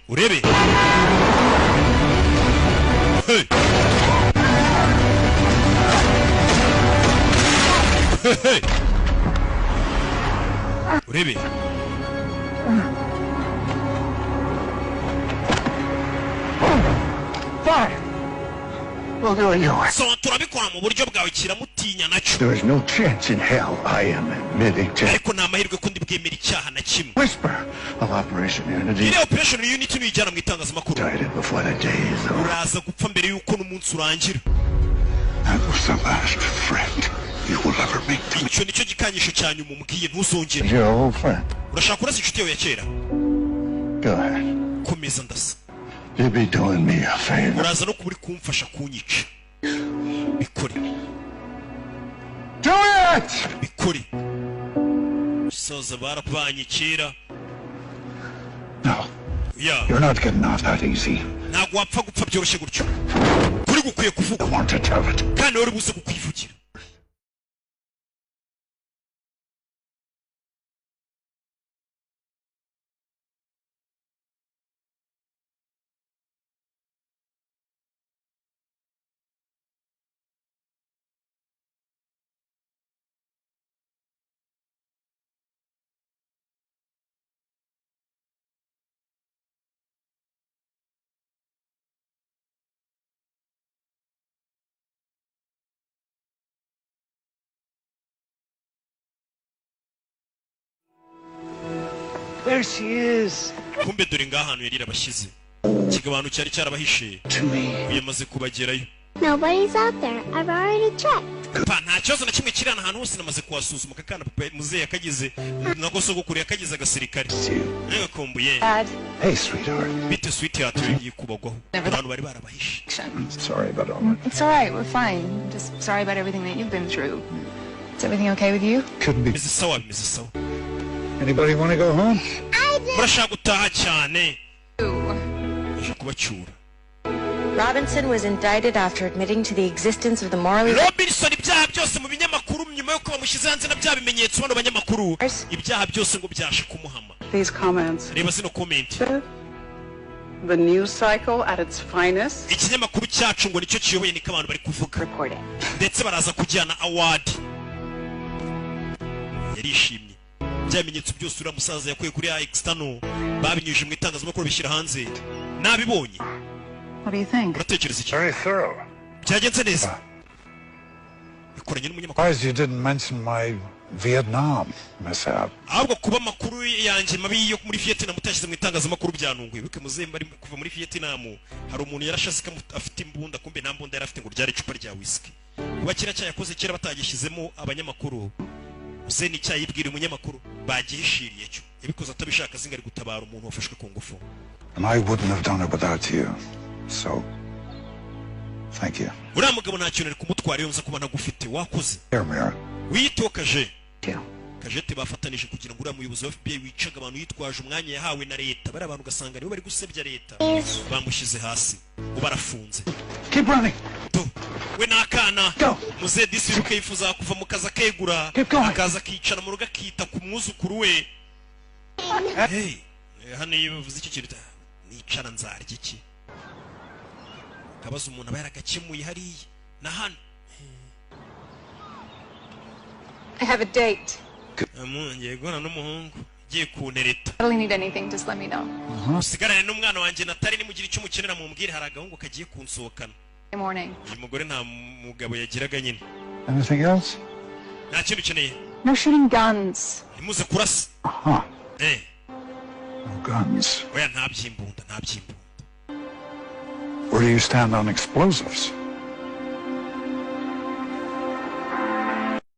Urebe. Hey. Hey, hey. Urebe. Fine. We'll do it your way. So turabikora mu buryo bwawe kiramutinya nacyo. There is no chance in hell I am admitting to Ariko nta mahirwe ko ndi bwemera icyaha na kimwe. whisper of Operation Unity. Iriya Operation Unity nuyijyana mu itangazamakuru. Died it before the day is over. Uraza gupfa mbere y'uko n'umunsi urangira. That was the last threat you will ever make to me. Icyo nicyo gikanyisho cya nyuma umbwiye ntuzongere. Your old friend. Urashaka kurasa inshuti yawe ya kera? Go ahead. Komeza ndasa. You'd be doing me a favor. Uraza no kuba uri kumfasha kunyica. Bikore. Do it! Bikore. Soza barapanye kera. No. Yeah. You're not getting off that easy. Ntabwo wapfa gupfa byoroshye gutyo. Kuri gukwiye kuvuga. I want to tell it. Kandi wari buze kukwivugira. There she is. Kumbe dore ngaha hantu yari yarabashyize. Ikigabano cyari cyarabahishe. Yamaze kubagerayo. Nobody's out there. I've already checked. Pa nta kibazo na kimwe kiri ahantu hose namaze kuhasuzuma kakana papa muzehe yakagize nako sogokuru yakagize agasirikare. Nagakumbuye. Dad. Hey, sweetheart. Bite sweetheart yiye kubagwaho. Abantu bari barabahishe. Sorry about all that. It's all right. We're fine. Just sorry about everything that you've been through. Is everything okay with you? Couldn't be. Bimeze sawa bimeze sawa. Anybody want to go home? Murashaka gutaha cyane. Aje kubacyura. Robinson was indicted after admitting to the existence of the morally Robinson ibyaha byose mu binyamakuru nyuma yuko bamushyize hanze na bya bimenyetso bano banyamakuru ibyaha byose ngo byashe kumuhama. These comments. Reba zino comment. The news cycle at its finest. Ikinyamakuru cyacu ngo nicyo kiyoboye niko abantu bari kuvuga. Ndetse baraza kujyana award. Yarishimye. Bya bimenyetso byose uriya musaza yakuye kuri external babinyujije mu itangazamakuru bishyira hanze. Nabibonye. What do you think? Uratekereza iki? Very thorough. Byagenze neza. Bikoranye n'umunyamakuru. Surprised you didn't mention my Vietnam mishap. Ahubwo kuba amakuru yanjye mabi yo muri Vietnam utashyize mu itangazamakuru byanunguye. Wibuke muzehe bari kuva muri Vietnam hari umuntu yarashaze afite imbunda kumbe nta mbunda yari afite ngo ryari icupa rya whisky. Kuba kiriya cyayakoze kera batagishyizemo abanyamakuru. Muzehe ni icyayibwira umunyamakuru bagihishiriye cyo. Yabikoze atabishaka azinga ari gutabara umuntu wafashwe ku ngufu. And I wouldn't have done it without you. So, thank you. Uriya mugabo nta kintu ari kumutwara iyo nza kuba ntagufite wakoze. Here, Mira. Wiyitokaje. Kajete bafatanije kugira ngo uriya muyobozi wa FBI wicaga abantu yitwaje umwanya yahawe na leta, bariya abantu ugasanga nibo bari gusebya leta, bamushyize hasi, ubu arafunze. Keep running. We n'akana muzehe disi wibuke yifuza kuva mu kazi akegura, akaza akicara mu rugo akita ku mwuzukuru we. Hey, hano iyo bavuze icyo kintu, nicara nzarya iki? Akabazo umuntu aba yaragakemuye hariya na hano. I have a date. Ngiye guhura n'umuhungu ugiye kuntereta. I don't need anything, just let me know. Usigarane n'umwana wanjye Natali, nimugira icyo umukenera mumbwire. Hari agahungu kagiye kunsohokana. Morning. Uyu mugore nta mugabo yagiraga nyine. Anything else? Nta kintu ukeneye? No shooting guns. Ntimuze kurasa. Huh. Eh. No guns. Oya, nta byimbunda, nta byimbunda. Where do you stand on explosives?